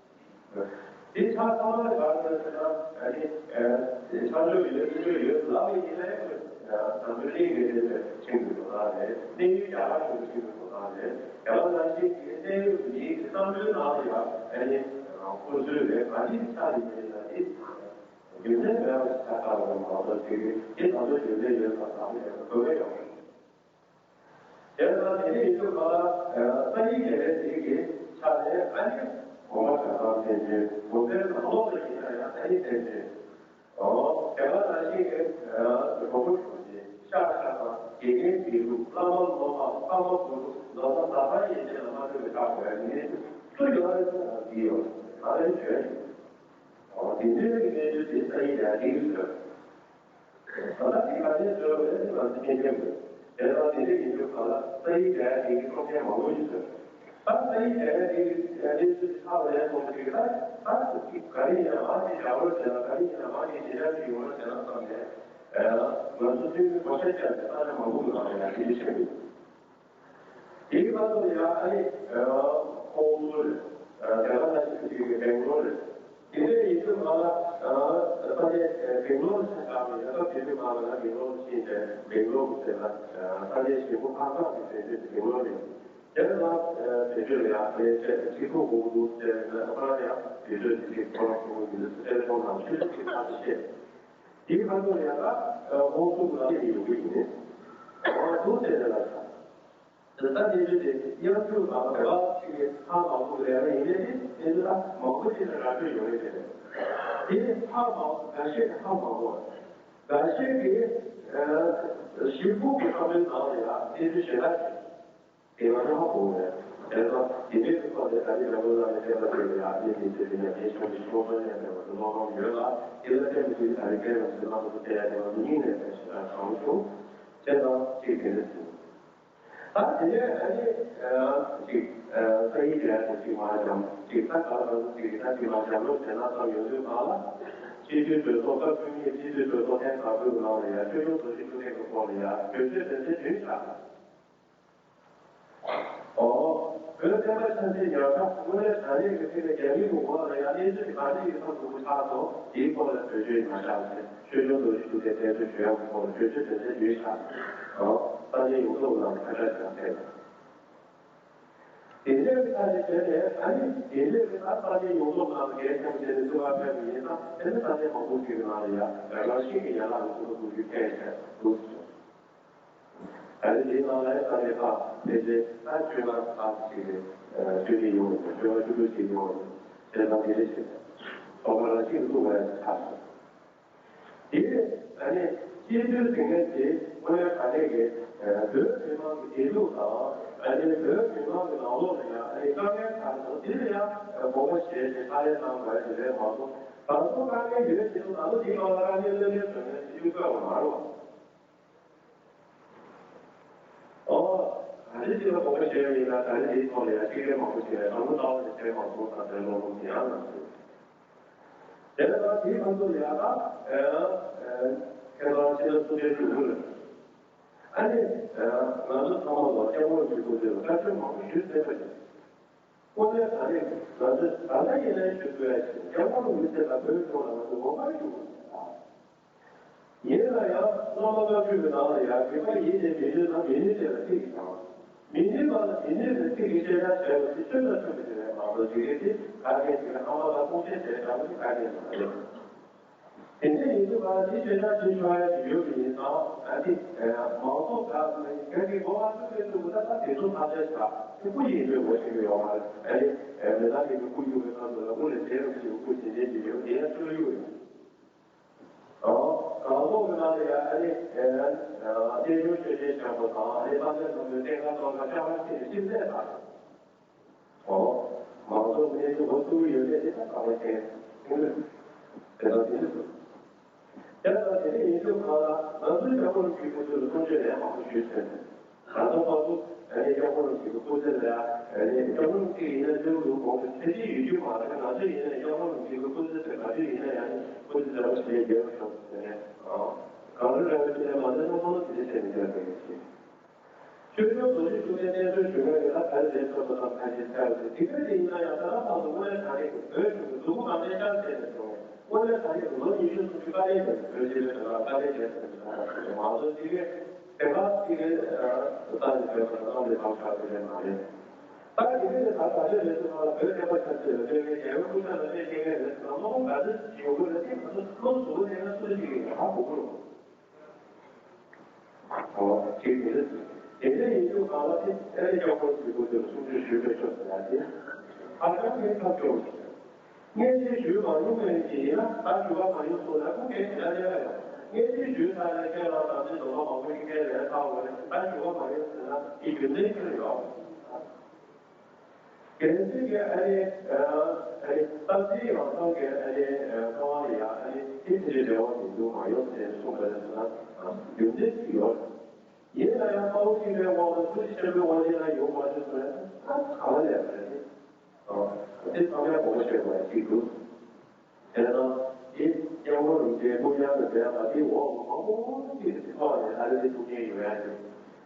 འདི་ཆགས་ཚང་མ་ག་རེ་རེད་ཟེར་ན་ཨ་ནི་ཁ་ཕྱོགས་ཡོད་ཚུལ་ཡོད་ལབ་པ་ཡིན་ན་ཡང་ཁོས་བསམ་བློ་གླེང་མི་དེ་ཚོས་ཁྲིམས་ཀྱི་ཐོབ་ཐང་རེད། གནས་ཡུལ་རྒྱ་གར་གཞུང་གི་ཁྲིམས་ཀྱི་ཐོབ་ཐང་རེད། རྒྱ་གར་ནང་བཞིན་གྱི་གནས་ཡུལ་མིའི་བསམ་བློའི་ནང་ལ་ཡང་ཨ་ནི་ཁོ་ཚོའི་རེད། ག་ཅིག་ཆགས་ཡིན་མིན་ལ་ནི། རྒྱུ་མཚན་མེད་པ་ཞིག་ཆགས་ཚར་བ་མ་གཏོགས་དེ་གི་དེ་ད་དུང་རྒྱུ་མཚན་ཡོད་པ་དང་མེད་པ་དགོས་པ་ཡོང་། དེ་ལ་དེ་འདྲ་ཡིན་དུས་གང་ལ་ས་ཡིག་ལས་རེད། དེ་གི་ཆ་ནས་ཨ་ནི་གོང་མ་གྲྭ་ཚང་བསྟན་བཅོས། གོང་མའི་ནང་ལོགས་ལ་ཡིན་ན་ཡང་ཨ་ནི་བསྟན་བཅོས། ཨོ། དེ་ག་ནང་བཞིན་གྱི་གྲོགས་པོ་གྲོགས་མཆེད་ཤག་ཤག་དང་དགེ་རྒན་དགེ་ལུགས་བླ་མ་སློབ་མ་ཕ་མ་བུ་ཕྲུག་མདོ་ས་མདའ་ཐང་ཡན་ཆད་ལ་མ་ལྟོས་པའི་ཁག་པའི་ངས་སུ་ཡོད་ན་འདི་ཡོད་ང་ལ་བྱོན་ཡོད། ཨོ། དེ་འདྲའི་གི་གནས་ཚུལ་དེ་ས་ཡིག་ལས་འགྲིག་ཟེར། ད་ལྟ་དེ་ག་ནས་བཟོས་པ་རེད་ང་ཚོ་མཁྱེན་མཁྱེན་དགོས། དེ་ལ་དེ་འདྲ་ཡིན་དུས་ག་ལ་ས་ཡིག་ལས་འགྲིག་གི་ཀློག་མཁན་མང་པོ་ཞིག་ཟེར། ད་ས་ཡིག་ལས་འགྲིག་གི་གནས་ཚུལ་དེ་ཆགས་པ་རེད་སོང་ཞིག་ད་ད་ག་རེ་ཡིན་ན་མ་དེ་རྒྱག་རོགས་བྱས་ན། ག་རེ་ཡིན་ན་མ་དེ་ཞེ་དྲག་ཞིག་ཡོང་རོགས་བྱས་ན་བསམ་ནས། ང་ཚོ་ཚུལ་མིན་གོ་ཆ་བཅད་ནས་ས་ཆ་མང་པོ་གི་ནང་ལ་ཡང་དེ་འདྲ་བྱས་མི་འདུག་དེའི་ཁ་ཐུག་ཡང་ཨ་ནི་ཧོང་ཀོང་རེད། དེ་ག་ནང་བཞིན་དེ་གི་སྦེང་ལོར་རེད། དེ་འདྲ་ཡིན་དུས་ང་ལ་ས་གནས་སྦེང་ལོར་ཆ་བཞག་པ་ཡིན་ན་སྐབས་དེ་དུས་ང་ལ་ཡང་སྦེང་ལོར་ཕྱིན་ཏེ་སྦེང་ལོར་ཟེར་ན་ས་གནས་གཞིས་འགོ་ཁག་ཁག་གི་ཟེར་དུས་སྦེང་ལོར་རེད། དེ་ལ་ང་བེད་སྤྱོད་ལ་ཡང་ལས་བྱེད་ཀྱི་ཁོ་དགོས་འདུག་ཟེར་ནས་ཁོ་རང་ཡང་བེད་སྤྱོད་ཀྱི་ཁོ་རང་ཁོ་རང་གི་ལུས་སུ་ཏེ་ལེ་ཕོན་ནང་ཆུ་ཚོད་ཀྱི་ཁ་ཏུ་བཤད། དེའི་ཁ་ཐུག་ཡང་ད་ཧོང་ཀོང་ལ་ཡོང་གི་ཡིན། ཨོ་འདུག་ཟེར་ནས་ལ་ཆགས། ད་ལྟ་གནས་ཚུལ་དེ་མཉམ་འཇོག་དང་བོད་པ་ཞིག་གིས་ཧ་མ་གོ་བའི་ལས་ཀ་ཡིན་ནའི་གནས་ཚུལ་ད་མང་པོ་ཞིག་ལ་ར་སྤྲོད་ཡོང་གི་རེད། དེ་ཧ་མ་གོ་འགའ་ཤས་ཀྱིས་ཧ་མ་གོ་བ། འགའ་ཤས་ཀྱིས་གཞིས་ཁོངས་ཀྱི་བསམ་བློའི་ནང་ལ་ཡང་གནས་ཚུལ་ཞེ་དྲག་ཞིག་དེ་ང་ཧ་གོ་བས། དེ་ལ་དེ་འདྲའི་ཐོག་ནས་ད་རེས་རྒྱ་བོད་ལ་ནས་བསྟན་པ་དེ་ལ་ཡང་གནས་ཚུལ་དེ་ལ་ཡང་གནས་ཆུང་གི་ཤོག་ཁ་ལ་ཡང་མེད་པ་དུ་ལོག་རོགས་ཡོད་ལ། དེ་ལ་བརྟེན་ནས་ད་རེས་སྐད་ལ་ཟེར་ན་མ་གཏོགས་བལྟས་ཡ་དེ་ང་ཚོ་སྙིང་ནས་ཕན་ཞེ་དྲག་བྱུང་བྱུང་། བྱས་ཙང་གཅིག་དེ་འདྲ་ཟིན། ད་དེ་ནས་ཨ་ནི་གཅིག་ས་ཡིག་དེ་ཡང་གཅིག་མ་འཇམ་གཅིག་ད་ག་ལ་གཅིག་ད་གཅིག་མ་འཇམ་ལོ་དེ་ན་ཙམ་ཡོང་དུས་གང་ལ་སྤྱི་འཐུས་གྲོས་ཚོགས་སྐབས་བཅུ་གཉིས་སྤྱི་འཐུས་གྲོས་ཚོགས་ཐེངས་དང་པོའི་ནང་ལ་ཡང་ཆོས་སྐྱོང་རྡོ་རྗེ་ཐུགས་རྗེ་གི་སྐོར་ལ་ཡང་གྲོས་ཆོད་དོན་ཚན་བདུན་བཞག་ཨོ། བོད་བསྟན་པ་ཆབ་སྲིད་ཉམས་ཆག་དངོས་གནས་དྲང་གནས་ཀྱི་ཐད་ནས་རྒྱ་མིའི་གི་འོག་ལ་ཡང་གནས་ཚུལ་གྱི་གང་ཅི་ཡིན་ཙམ་དུ་ཆགས་སོང་། དེའི་སྐོར་ལ་གྲོས་ཆོད་མ་བཞག་ཚེ་ཆོས་སྐྱོང་རྡོ་རྗེ་ཐུགས་རྗེ་བསྟན་གྲོས་ཞུ་ཡག་གི་སྐོར་ལ་གྲོས་ཆོད་དོན་ཚན་བདུན་བཞག་ཨོ། ས་གནས་ཡོངས་རྫོགས་ནང་ཁ་བྲལ་བྱས་ཚེ། དེ་འདྲའི་གི་ཐད་ནས་བྱས་ནས་ཨ་ནི་དེ་འདྲའི་གི་ད་ས་གནས་ཡོངས་རྫོགས་ནང་ལ་གལ་ཆེན་པོ་བྱས་ནས་བཙུགས་པ་ཕེབས་པ་ཡིན་ན་དེ་ནི་ས་གནས་མང་པོ་ཞིག་གི་ནང་ལ་ཡང་རང་བཞིན་གྱི་ཡན་ལག་གི་ཐོག་ཏུ་འགྱུར་ཐལ་ཆེ་འདུག་ཟེར། ད་རེས་འདིའི་ནང་ལ་ས་གནས་ཁག་ཕལ་ཆེར་ད་བཅོ་ལྔ་ལྷག་ཅིག་གི་བཅོས་སྒྲིག་ཡོང་བ་དང་བཅོ་ལྔ་བཅུ་དྲུག་ཅིག་ཡོང་བ་དང་བྱས་ཙང་དེ་འདྲ་ཞིག་ཚོགས་པ་རང་བཞིན་གྱི་བཙུགས་པ་ཡང་ཆགས་སོང་། དེ་ཨ་ནི་སྤྱི་འཐུས་ཟེར་མཁན་དེ་དངོས་གནས་དྲང་གནས་ཀྱི་བོད་མི་མང་གི་བདེ་སྡུག་དང་ཨ་ནི་བོད་མི་མང་གི་ནང་ལོགས་ལ་ཡང་ཨ་ནི་དཀའ་ངལ་གང་འདུག་དེ་ལ་ཡང་དགོངས་པ་བཞེས་ཏེ་ཕྱག་ལས་གནང་དགོས་ཡ་དེ་རེད་མ་གཏོགས། ད་དུང་དཀའ་ངལ་ཡོད་ཀྱི་འདུག་ད་དུང་དེའི་སྒང་ལ་དཀའ་ངལ་སླེབས་སླེབས་བྱུང་ནས་ཞིབ་འཇུག་སྤེལ་བ་མ་རེད་བ། ཨོ། ག་རེ་ཞིག་ལ་དགོངས་པ་བཞེས་ཡོད་ཡིན་ན་ད་རེས་དེའི་ཐོག་ལ་ཡང་ཅིག་རེ་མང་པོ་ཞིག་ལ་དང་པོ་ལྟ་བ་ནས་བྱས་མ་སོང་ད་ལྟའི་བློ་ལོག་དེ་ཡང་ལ་ཟེར། དེ་ལ་ད་དེའི་ཁ་ཐུག་ལ་ཡང་ད་ཁྱེད་རང་ཕྱི་ཟླ་གསུམ་པའི་གཞུག་གུ་ལ། ཨ་ནི། ང་ཚོ་ཚང་མ་ལ་སྐྱབས་མགོན་རིན་པོ་ཆེ་ལ་བཀའ་ཆོས་མང་པོ་ཞུས་ཟིན་པ་རེད། དངོས་གནས་ད་རེས་ང་ཚོས་ད་ལྟ་ཡིན་ནའི་ཞུ་དགོས་ཡ་ཞིག་སྐྱབས་མགོན་རིན་པོ་ཆེ་དང་བོད་སྐྱོང་ལ་ང་ཚོས་འོས་བཀའ་ཞུ་དགོས་ཡ། ཡིན་ན་ཡང་བླ་མ་བཀའ་ཆོས་ཀྱི་ནང་ལ་ཡང་དགེ་བ་ཡིན་ནའི་མི་ནུས་ན་མི་ནུས་དེ་ལ་ཚིག་གིས་དང་། མི་ནུས་པ་ལ་མི་ནུས་པའི་ཚིག་གིས་ཤེས་བྱ་བྱས་པ་དེ་ཆོས་དང་མཐུན་པ་དེ་རེད་མ་གཏོགས་ཇི་སྐད་དེ་ག་སྐད་ཅིག་ལ་ཨ་མ་ལ་ཁུངས་སྐྱེལ་བྱས་བཞག་པ་དེ་ག་སྐད་ཅིག་མ་རེད། དེ་འདྲ་ཡིན་དུས་ང་དེ་ཤེས་བྱ་དེ་ཤོར་ཡ་ཞིག་ཡོད་པ་ཡིན་ཙང་ང་དེ་མང་ཚོགས་ག་ག་གི་མགོ་མ་ཚོས་པའི་ཚུལ་དུ་ད་ལྟ་དེ་ཚོ་ཐག་གཅོད་བྱ་དེ་སྐུ་ཡིན་པའི་ངོ་ཤེས་ཀྱི་ཡོད་མ་རེད། ཨ་ནི་མི་ལ་མི་གི་སྐུ་ཡོད་པའི་ཁ་ཐུག་ལ་སྐུ་ལས་བྱེད་རུ་ཞིག་སྐུ་ཞིག་ལས་ཀྱི་ཡོད་དེ་ཡང་ཆུ་ལ་གཡུག་ཡོད། ཨོ། གང་ཟག་གི་ནང་ལ་ཡང་ཨ་ནི་ཨེ་ཨ་གནས་ཆུང་ཆོས་རྗེ་འཆང་པོ་དང་ཨ་ནི་དཔལ་ལྡན་ནོར་བུའི་བསྟན་ཁ་ཐོག་ལ་ཤ་བ་ཆེ་ཤིང་རྩེ་དང་། ཨོ། མང་ཚོགས་གནས་ཚུལ་འོ་ཚུགས་ཡོད་ལས་དེ་དག་གང་ལ་ཁྱེད་ཁྱེད་ལ་དེ་ཚོ་དེ་ལ་དེ་ནི་ཡིན་རྒྱུ་གང་ལ་ང་ཚོའི་སྐྱབས་མགོན་རིན་པོ་ཆེའི་སྐུ་ཚེ་ལ་གསུང་ཆོས་ལན་མང་པོ་ཞུས་ཟིན། ང་ཚོ་ཕར་ཚུར་ཨ་ནི་སྐྱབས་མགོན་རིན་པོ་ཆེའི་སྐུ་ཚེ་ལ་ཨ་ནི་སྐྱབས་མགོན་རིན་པོ་ཆེ་ཡིན་ན་ལེའུ་ལུགས་གོང་དུ་ཆེ་ཆེ་ཡོད་རྒྱུ་མ་རེད། ང་ཚོ་ཡིན་ན་སྐྱབས་མགོན་རིན་པོ་ཆེའི་སྐུ་ཚེ་ཟེར་ག་དུས་ཡིན་ན་ཡང་ནི་སྐུ་ཚེ་ཟེར་བ་ཞིག་ལས་རྒྱལ་བ་ཤོག་ཟེར་ནས་ཨ་གང་རུང་ར་བའི་ཆེད་ལས་མ་ཟེར་ན་མ་ལོ་དེ་འདྲ་བྱས་ནས་རྒྱལ་བའི་ཡིན་ཞེས། ཆོས་སྐྱོང་རྡོ་རྗེ་ཤུགས་ལྡན་བསྟན་སྲུང་ཞུ་མཁན་རེད་ན་ག་རེ་རེད་ཐོབ་པ་དང་ཁ་ཆེ་ཚར་ཏེ་དེ་ག་དེ་ཡིན་ན་ཡང་ད་ལྟ་བར་དུ་དངོས་གནས་ད་རེས་ཀྱི་བོད་གཞུང་གི་མཛུབ་མོ་གང་ནས་བཅར་བྱས་ནས་སོང་། དངོས་གནས་ད་རེས་ཀྱི་ལོ་ཉི་ཤུ་སུམ་ཅུ་དཀའ་ལས་བརྒྱབ་ནས་བོད་སྤྱི་པའི་དོན་ལ་དཀའ་ལས་བརྒྱབ་ཟིན་པའི་ཐོག་ལ་མ་གཏོགས་དེ་གའི་དེ་ག་དེ་གའི་རྩ་ནས་བོད་པ་དང་གནམ་ལས་ཕབ་ཆགས་པའི་ལས་མ་རེད། ད་དེ་ག་ནས་ད་ད་ཆ་རེད་ཟེར་ན་ལ་བོད་བསྟན་པ་ཆབ་སྲིད་ལ་སྤྲོད་མཁན་རྒྱལ་བའི་སྐུ་ཕྱྭ་ལ་སྤྲད་མཁན་རེད་ཟེར་ན་མ་འོངས་ག་ཚོད་ཡོང་གི་རེད། དེ་ང་ཚོ་བློ་གཟུ་བོ་བསྟན་ན་སུ་ཞིག་ཡིན་ཧ་གོ་གི་རེད། ཨོ། ཅེས་དེ་འདྲ་ཟེར། དེ་འདྲ་ཡིན་དུས་གང་ལ་དེ་ཨ་ནི་སྐྱབས་མགོན་ཆེན་པོ་དེར་གསུང་ཆོས་ཞུས་པས་ཆོག་ཟེར་ཡ་དེ། ཧ་ཅང་གི་ཐབས་སྐྱོ་བོ་ཞིག་རེད། སྔན་ཆད་ཞུས་མ་མྱོང་མཁན་ཅིག་ཡིན་ན་ད་ཞུ་བ་མ་ཡོང་སོང་ན་ཁོང་གིས་དེ་འདྲ་ལས་ཀ་ཡོང་། སྔན་ཆད་ཞུས་ཚར་ནས་ཁྱེད་རང་དམ་ཚིག་ནོར་བ་མང་པོ་ཞིག་བསྟན་ལས་ཚར་བ་རེད། ད་ཞུ་བ་མ་ཡོང་ཟེར་ན་དེ་རྒྱུ་མཚན་ཅི་ཡོད། རྒྱལ་སྲས་ཀྱི་ཨ་ནི་ཨ་ནི་རྟག་བརྟན་ཡང་ཐང་གི་ཨ་ནི་ཨ་ཁ་བ་ལ་ཡང་ཨ་ནི་དེ་དེ་འདྲའི་འབྲེལ་བ་མི་འདུག་མ་ཡོང་ཟེར་གསུངས་པ་རེད་ཟེར་ན་རྒྱུ་མཚན་ཅི་ཡོད། ཡིན་ན་ཡང་དཔའ་བོ་གཅིག་པའི་དབང་དུ་ཐུགས་རྗེ་ཆེན་པོའི་དབང་ཆེན་ལ་ཡོང་མ་ཐུབ་ཟེར་ན་ད་ག་བ་ལས་པ་རེད། དེ་ཚང་མས་དགོངས་པ་བཞེས་དགོས་ཡ་གཅིག་འདུག་དེ་ལྟར་དེ་སྐྱབས་མགོན་རིན་པོ་ཆེའི་སྐུ་ཕྱྭ་དང་འབྲེལ་བ་དེའི་འོག་མང་པོ་ཅིག་ཐོག་ནས་ཨ་རི་ལ་ཐུགས་མཉེས་ཡོད་ཡ་ཅིག་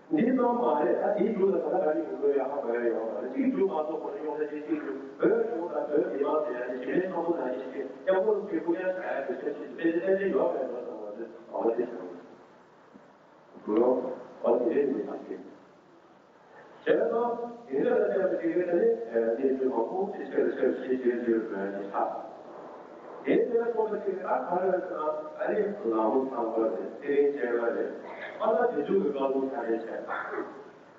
འདི་ཙམ་མ་རེད། ད་དེའི་མཇུག་ལ་ད་ལྟ་ག་རེ་ཡོང་དགོས་ཡ་ཧ་གོ་ཡ་ཡོད་མ་རེད། གཅིག་མཇུག་མ་རྫོགས་གོང་ལ་ཡོང་ས་ཅིག་གཅིག་མཇུག་བོད་གཞུང་དང་བོད་མི་མང་ཟེར་ཡ་ནི་ཞི་བའི་ཚོགས་འདུ་ནང་བཞིན་ཅིག་སྐྱབས་མགོན་རིན་པོ་ཆེའི་སྐུ་ཕྱྭ་ཟེར་ཡ་གི་ཆབ་སྲིད་དཔེ་ཆ་ཏན་ཏན་ཡོད་མེད་འགྲོ་ཙམ་ང་ཚོས་ཧ་གོ་ཐུབ་སོང་། ལོ། ཨོ་དེ་རེད་མི་ཐག་གཅོད། བྱས་ཙང་དེ་འདྲ་ལ་བལྟས་པ་ཞིག་གིས་ནི་གནས་ཚུལ་མང་པོ་ཞིག་ཆེ་རུ་ཆེ་རུ་ཞིག་ཆེ་རུ་ཆེ་རུ་འགྲོ་ཡ་ཞིག་ཆགས། དེ་འདྲ་ལ་མཐོང་པ་ཞིག་གིས་ད་ག་རེ་ཟེར་ན་ཨ་ནི་ལག་མོ་ཚང་པ་རེད། ཚེ་རིང་སྐྱེས་པ་རེད། ཨ་ད་དེ་ཚོ་གི་བཀའ་ལུང་ཆ་རེ་བྱས།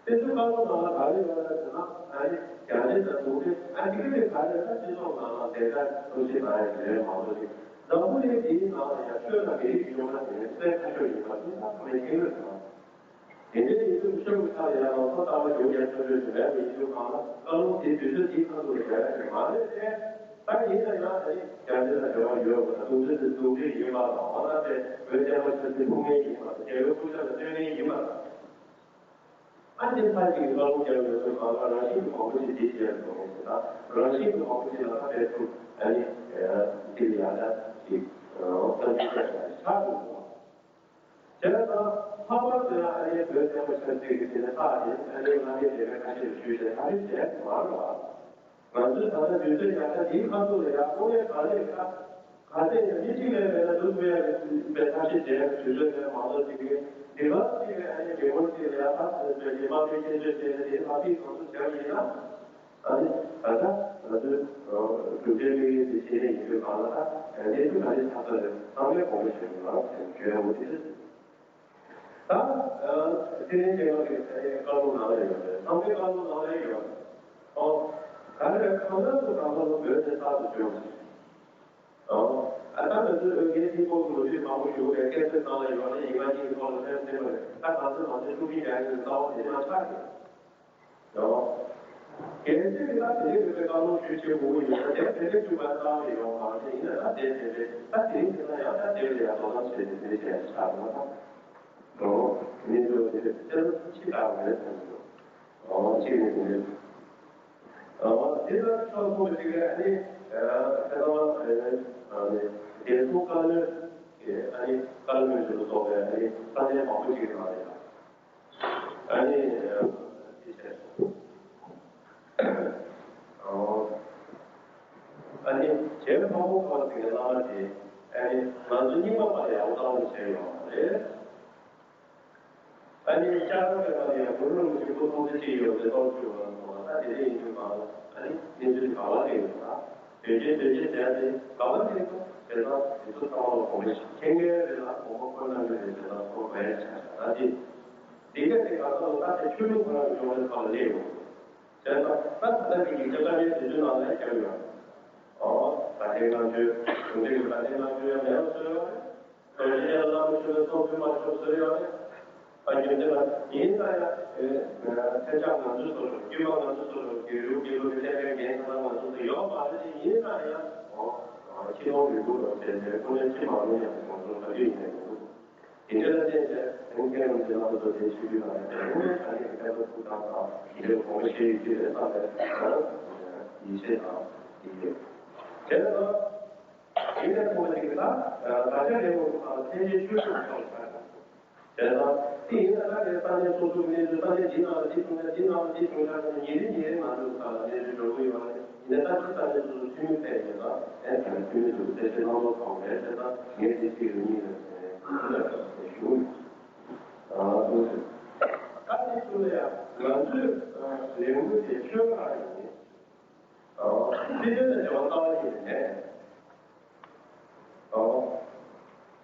དེ་ཚོ་བཀའ་བློན་ནང་ལ་ག་རེ་ཡོད་རེད་ཟེར་ན་ཨ་ནི་རྒྱ་རིགས་དང་ནུབ་རིགས་ཨ་ནི་ག་རེ་ད་སྤྱི་ཚོགས་ནང་ལ་དེ་འདྲ་ཐུགས་རྗེ་གནང་ཡ་ཞིག་རེད་མ་གཏོགས་ཅིག་འཛམ་བུ་གླིང་འདིའི་ནང་ལ་ཡང་ཆོས་དང་རིག་གཞུང་ལ་དེ་ནས་གསལ་ཁ་ཤོར་ཡིན་པ་དེ་ད་ཐུགས་མེད་ཡིན་རེད་ཟེར་ན། དེ་འདྲའི་ཡིན་དུས་ཆོས་ཀྱི་ཐག་ཡང་ལམ་སང་ལྟ་བ་བསྒྱུར་ཡ་ཆོས་ཆོས་ཞིག་མེད་པ་ཡིན་དུས་གང་ལ་བཀའ་ལུང་དེ་དུས་ཚོད་དེའི་ཁ་ཐུག་ལ་བཞག་ཡ་ཞིག་མ་རེད་དེ། ད་ཡིན་ན་ཡང་ཨ་ནི་རྒྱ་མི་དང་འབྲེལ་བ་ཡོད་པ་དང་ནུབ་ཕྱོགས་དེ་ནུབ་རིགས་ཡིན་པ་དང་འོ་ན་དེ་བོད་བསྟན་པ་ཆབ་སྲིད་ཕུགས་ངན་ཡིན་པ་དང་རྒྱལ་བའི་སྐུ་ཕྱྭ་ལ་སྤྲོད་མཁན་ཡིན་པ་དང་། ཨ་ནི་ཕ་གཅིག་གིས་བཀའ་ལུང་བསྐྱངས་ཡོད་ཚུལ་གང་ལ་རང་བཞིན་གྱི་མང་པོ་ཞིག་དེའི་རྗེས་ལ་འགྲོ་མཁན་ཞིག་དང་རང་བཞིན་གྱི་མང་པོ་ཞིག་ལ་ཁ་གཏད་ཐུབ་ཨ་ནི་དེ་ལ་ཡང་ད་ཅིག་བསམ་ཚུལ་བཤད་པ་ཆགས་འདུག་གོ། བྱས་ཙང་ལྷག་པར་དུ་ཡང་ཨ་ནི་བོད་བསྟན་པ་ཆབ་སྲིད་ཀྱི་དེ་ནི་རྟགས་དེ་ཨ་ནི་ང་ཚོའི་ལས་ཀ་ཁ་ཤས་ཞུས་ཏེ་ཨ་ནི་བྱས་མ་རེད་བ། ང་ཚོས་ད་ལྟ་དུས་ཚོད་ཡག་ས་འདིའི་ཁ་ཐུག་ལ་ཡག་པོ་ལས་ག་ལས་ཀ་ག་ཚད་ཡང་མི་གཅིག་ལས་མེད་ན་འདུག་ཐུབ་ཡག་གི་པའི་ཐབས་ཤེས་བྱས་དུས་ཚོད་ལས་མང་ཚོགས་ཅིག་གིས་འདི་ག་ཅིག་ལས་ཨ་ནི་མི་མང་ཅིག་ལ་ཡག་ཐབས་ཟེར་བྱས་ཀྱི་དམག་མི་སྐྱེལ་བཅོལ་བྱས་ནས་དེའི་ལྷ་ཕིག་གང་ཚོད་བྱས་པ་ཡིན་ན། ཨ་ནི་ད་ལྟ་ང་ཚོས་གྲུབ་འབྲས་དམིགས་ཡུལ་དེ་ཤེས་ཡས་ཡིན་དུས་གང་ལ་ད་གནས་ཚུལ་ག་རེ་ཆགས་ས་རེད་ཚང་མས་དགོངས་པ་བཞེས་དགོས་ང་རང་ཚོས་བརྗོད་ཡག་པོ་དེ་རེད། ད་ཚེ་རིང་སྐྱེས་པ་གི་བཀའ་ལུང་ནང་ལ་ཡོད་རེད། ཚང་མའི་བཀའ་ལུང་ནང་ལ་ཡོད་རེད། ཨོ། ག་རེ་རེད། གང་ལྟར་དུ་གང་ལྟར་ལ་བོད་དེ་རྟག་ཏུ་འབྱོར་ཞིང་། ཨོ། ཨ་ད་ང་ཚོའི་ཨོ་རྒྱན་ཐིག་པོ་གི་ལོ་རྒྱུས་མང་པོ་ཞུ་བའི་སྐད་ཆ་ནང་ལ་ཡོད་ནས་ཡིན་ང་གཉིས་ཀྱི་ཐོག་ལ་ཕན་ཕན་པ་རེད། ད་གང་ཚོད་མང་ཚོད་ཤུགས་ཀྱིས་ཡང་ཡང་རྩ་བ་དེ་ནས་མ་ཆགས་ཀྱི། ཨོ། གལ་སྲིད་ད་དེ་འདྲའི་ཡོད་པའི་བཀའ་སློབ་ཞུ་བྱེད་དགོས་ཀྱི་ཡོད་ན་དེ་དེ་འདྲའི་བཅུ་པ་ལྟ་བ་ཡོང་བ་དེ་ཡིན་ན་ད་དེ་དེ་རེད། ད་དེ་རིང་དེ་ན་ཡང་ད་དེ་ལ་ཡང་དོ་དམ་བྱས་ཏེ་དེ་བྱས་ཆགས་ཡོང་བ་དང་། འགྲོ་གནས་ཚུལ་དེ་དེ་ལ་ཅི་ལྟ་བ་རེད་དམ་འགྲོ། ཨོ་གཅིག་ནས་དེ་འདྲའི། ཨོ་དེ་ལ་ཆོག་ཐུབ་པ་ཅིག་ཨ་ནི་ཨ་ད་ཨ་ནི་རྒྱལ་སྲུང་བཀའ་བློན་གྱི་ཨ་ནི་བཀའ་བློན་ཞིག་ཏུ་སོགས་པའི་ཨ་ནི་ས་གནས་མང་པོ་ཅིག་ཡོད་པ་རེད། ཨ་ནི་ཨ་ནི་བྱས་ཨ་ནི་བྱས་མ་མོ་ཁོ་ཟེར་བའི་བླ་མ་དེ་ཨ་ནི་ང་ཚོ་རྙིང་མ་པ་ལ་ཡག་པོ་བཏང་ནས་བྱས་ཡོད་པ་རེད། ཨ་ནི་ལྕགས་རོང་པའི་ནང་ལ་ཡང་གུ་རུ་རིན་པོ་ཆེ་སྐུ་མཐོང་ཆེན་གཅིག་ཡོད་པའི་གཏོར་ཆུང་བ་སོགས་ལ་ད་དེ་འདྲ་ཡིན་དུས་གང་ལ་ཨ་ནི་གནས་ཚུལ་ག་བ་ལས་ཡོད་ད། དོན་ཆེན་དོན་ཆེན་ཟེར་ཏེ་ག་བ་ལས་ཡོད་ཟེར་ན་དེ་ཚོ་ཚང་མ་ལ་དགོངས་པ་མཁྱེན་མཁན་རེད་ལ་དགོངས་པ་ཁོ་ན་གི་རེད་ཟེར་ན་ཁོ་བས་ཆ་ད་དེ་དེ་ག་དེ་ག་ས་ལ་ད་དེ་ཆོས་ལུགས་ཁོ་རང་གི་སྦྱོང་བའི་ཁ་ལ་སླེབས་ཡོང་ཟེར་ན་ད་ད་ལྟ་གི་ཡིག་ཆ་དཀའ་ལས་དེ་ཚོའི་ནང་ལ་ཡང་བརྒྱབ་ཡོད། ཨོ་ད་དེ་ནང་ཆོས་གཞུང་འབྲེལ་གྱི་ད་དེ་ནང་ཆོས་ཡང་མེད་པ་བཟོས་ཡོད་རེད། རྡོ་རྗེ་གདན་ལ་བླ་མ་མཆོད་པའི་ཚོགས་ཕུལ་མ་ཆོག་ཟེར་ཡོད་རེད། ཨ་རྒྱུ་མཚན་ལ་ཡིན་ན་ཡང་ཨེ་ཐལ་ལྕག་ང་ཚོའི་སོ་སོ་དཀྱུས་མ་ང་ཚོའི་སོ་སོ་དགེ་རུ་དགེ་ལུགས་ཀྱི་ཐལ་ལྕག་འགན་ཁུར་ང་ཚོ་དེ་ཡོད་མ་རེད། དེ་ཡིན་ན་ཡང་ཨོ་ཨོ་ཁྱི་ནོར་མི་དགོས་རོགས་བྱས་ཏེ་ཁོ་ནས་ཅི་མ་རུང་ཡང་ང་ཚོ་ག་དུས་ཡིན་ནས་མི་འདུག་དེ་འདྲ་ལ་བརྟེན་ཏེ་ཨེ་མཁན་རིན་པོ་ཆེ་རྣམ་པ་ཚོ་དེ་ཆོས་བརྒྱུད་ནང་ཡང་དེ་རུ་ནས་ད་ནི་དེ་ག་ཚོ་ཐུགས་དམ་དང་དེ་འདྲའི་དགོངས་པ་བཞེས་ཡོད་ཀྱི་རེད་བསམ་པའི་ཡིད་ཆེས་དང་དེ་ཡོད། དེ་ལ། དེ་ནས་ཐོག་མ་ཅིག་ལ་ད་ཆ་རེ་བོ་ཁ་ལ་ཐལ་ཆེན་ཆོས་སྲུང་ཚོགས་ཆགས་དེ་དང་དེ་ཡིན་ན་ད་ནས་ས་གནས་སོ་སོའི་གནས་ཚུལ་ས་གནས་འདི་ནང་ལ་འདི་བྱུང་ཡ་འདི་ནང་ལ་འདི་བྱུང་ཡ་ཟེར་ནས་ཉིན་རེ་ཉིན་རེ་ང་ཚོའི་ཁ་ལ་གནས་ཚུལ་འགྲོ་གི་ཡོད་རེད། ཡིན་ན་ད་ཅི་ས་གནས་སོ་སོ་འཐུས་མི་ཕེབས་ཡོད་ན་ཨེ་ད་ནས་འཐུས་མི་ཚོས་ཐལ་ཆེན་ལྷན་ཚོགས་ཚོགས་རེད་ཟེར་ན་ངས་འདི་ཅིག་རེ་གཉིས་རེད་ཟེར་ནས་ཞུ་ཡ་ཞུ་ཡ། ད་ནས་ཚུར་ལ་ཡ་ང་ཚོའི་ལས་འགུལ་དེ་ཆོས་ཁ་ཡིན། སྲིད་དོན་དང་འབྲེལ་བ་ལྟ་བ་ཞིག་ནས།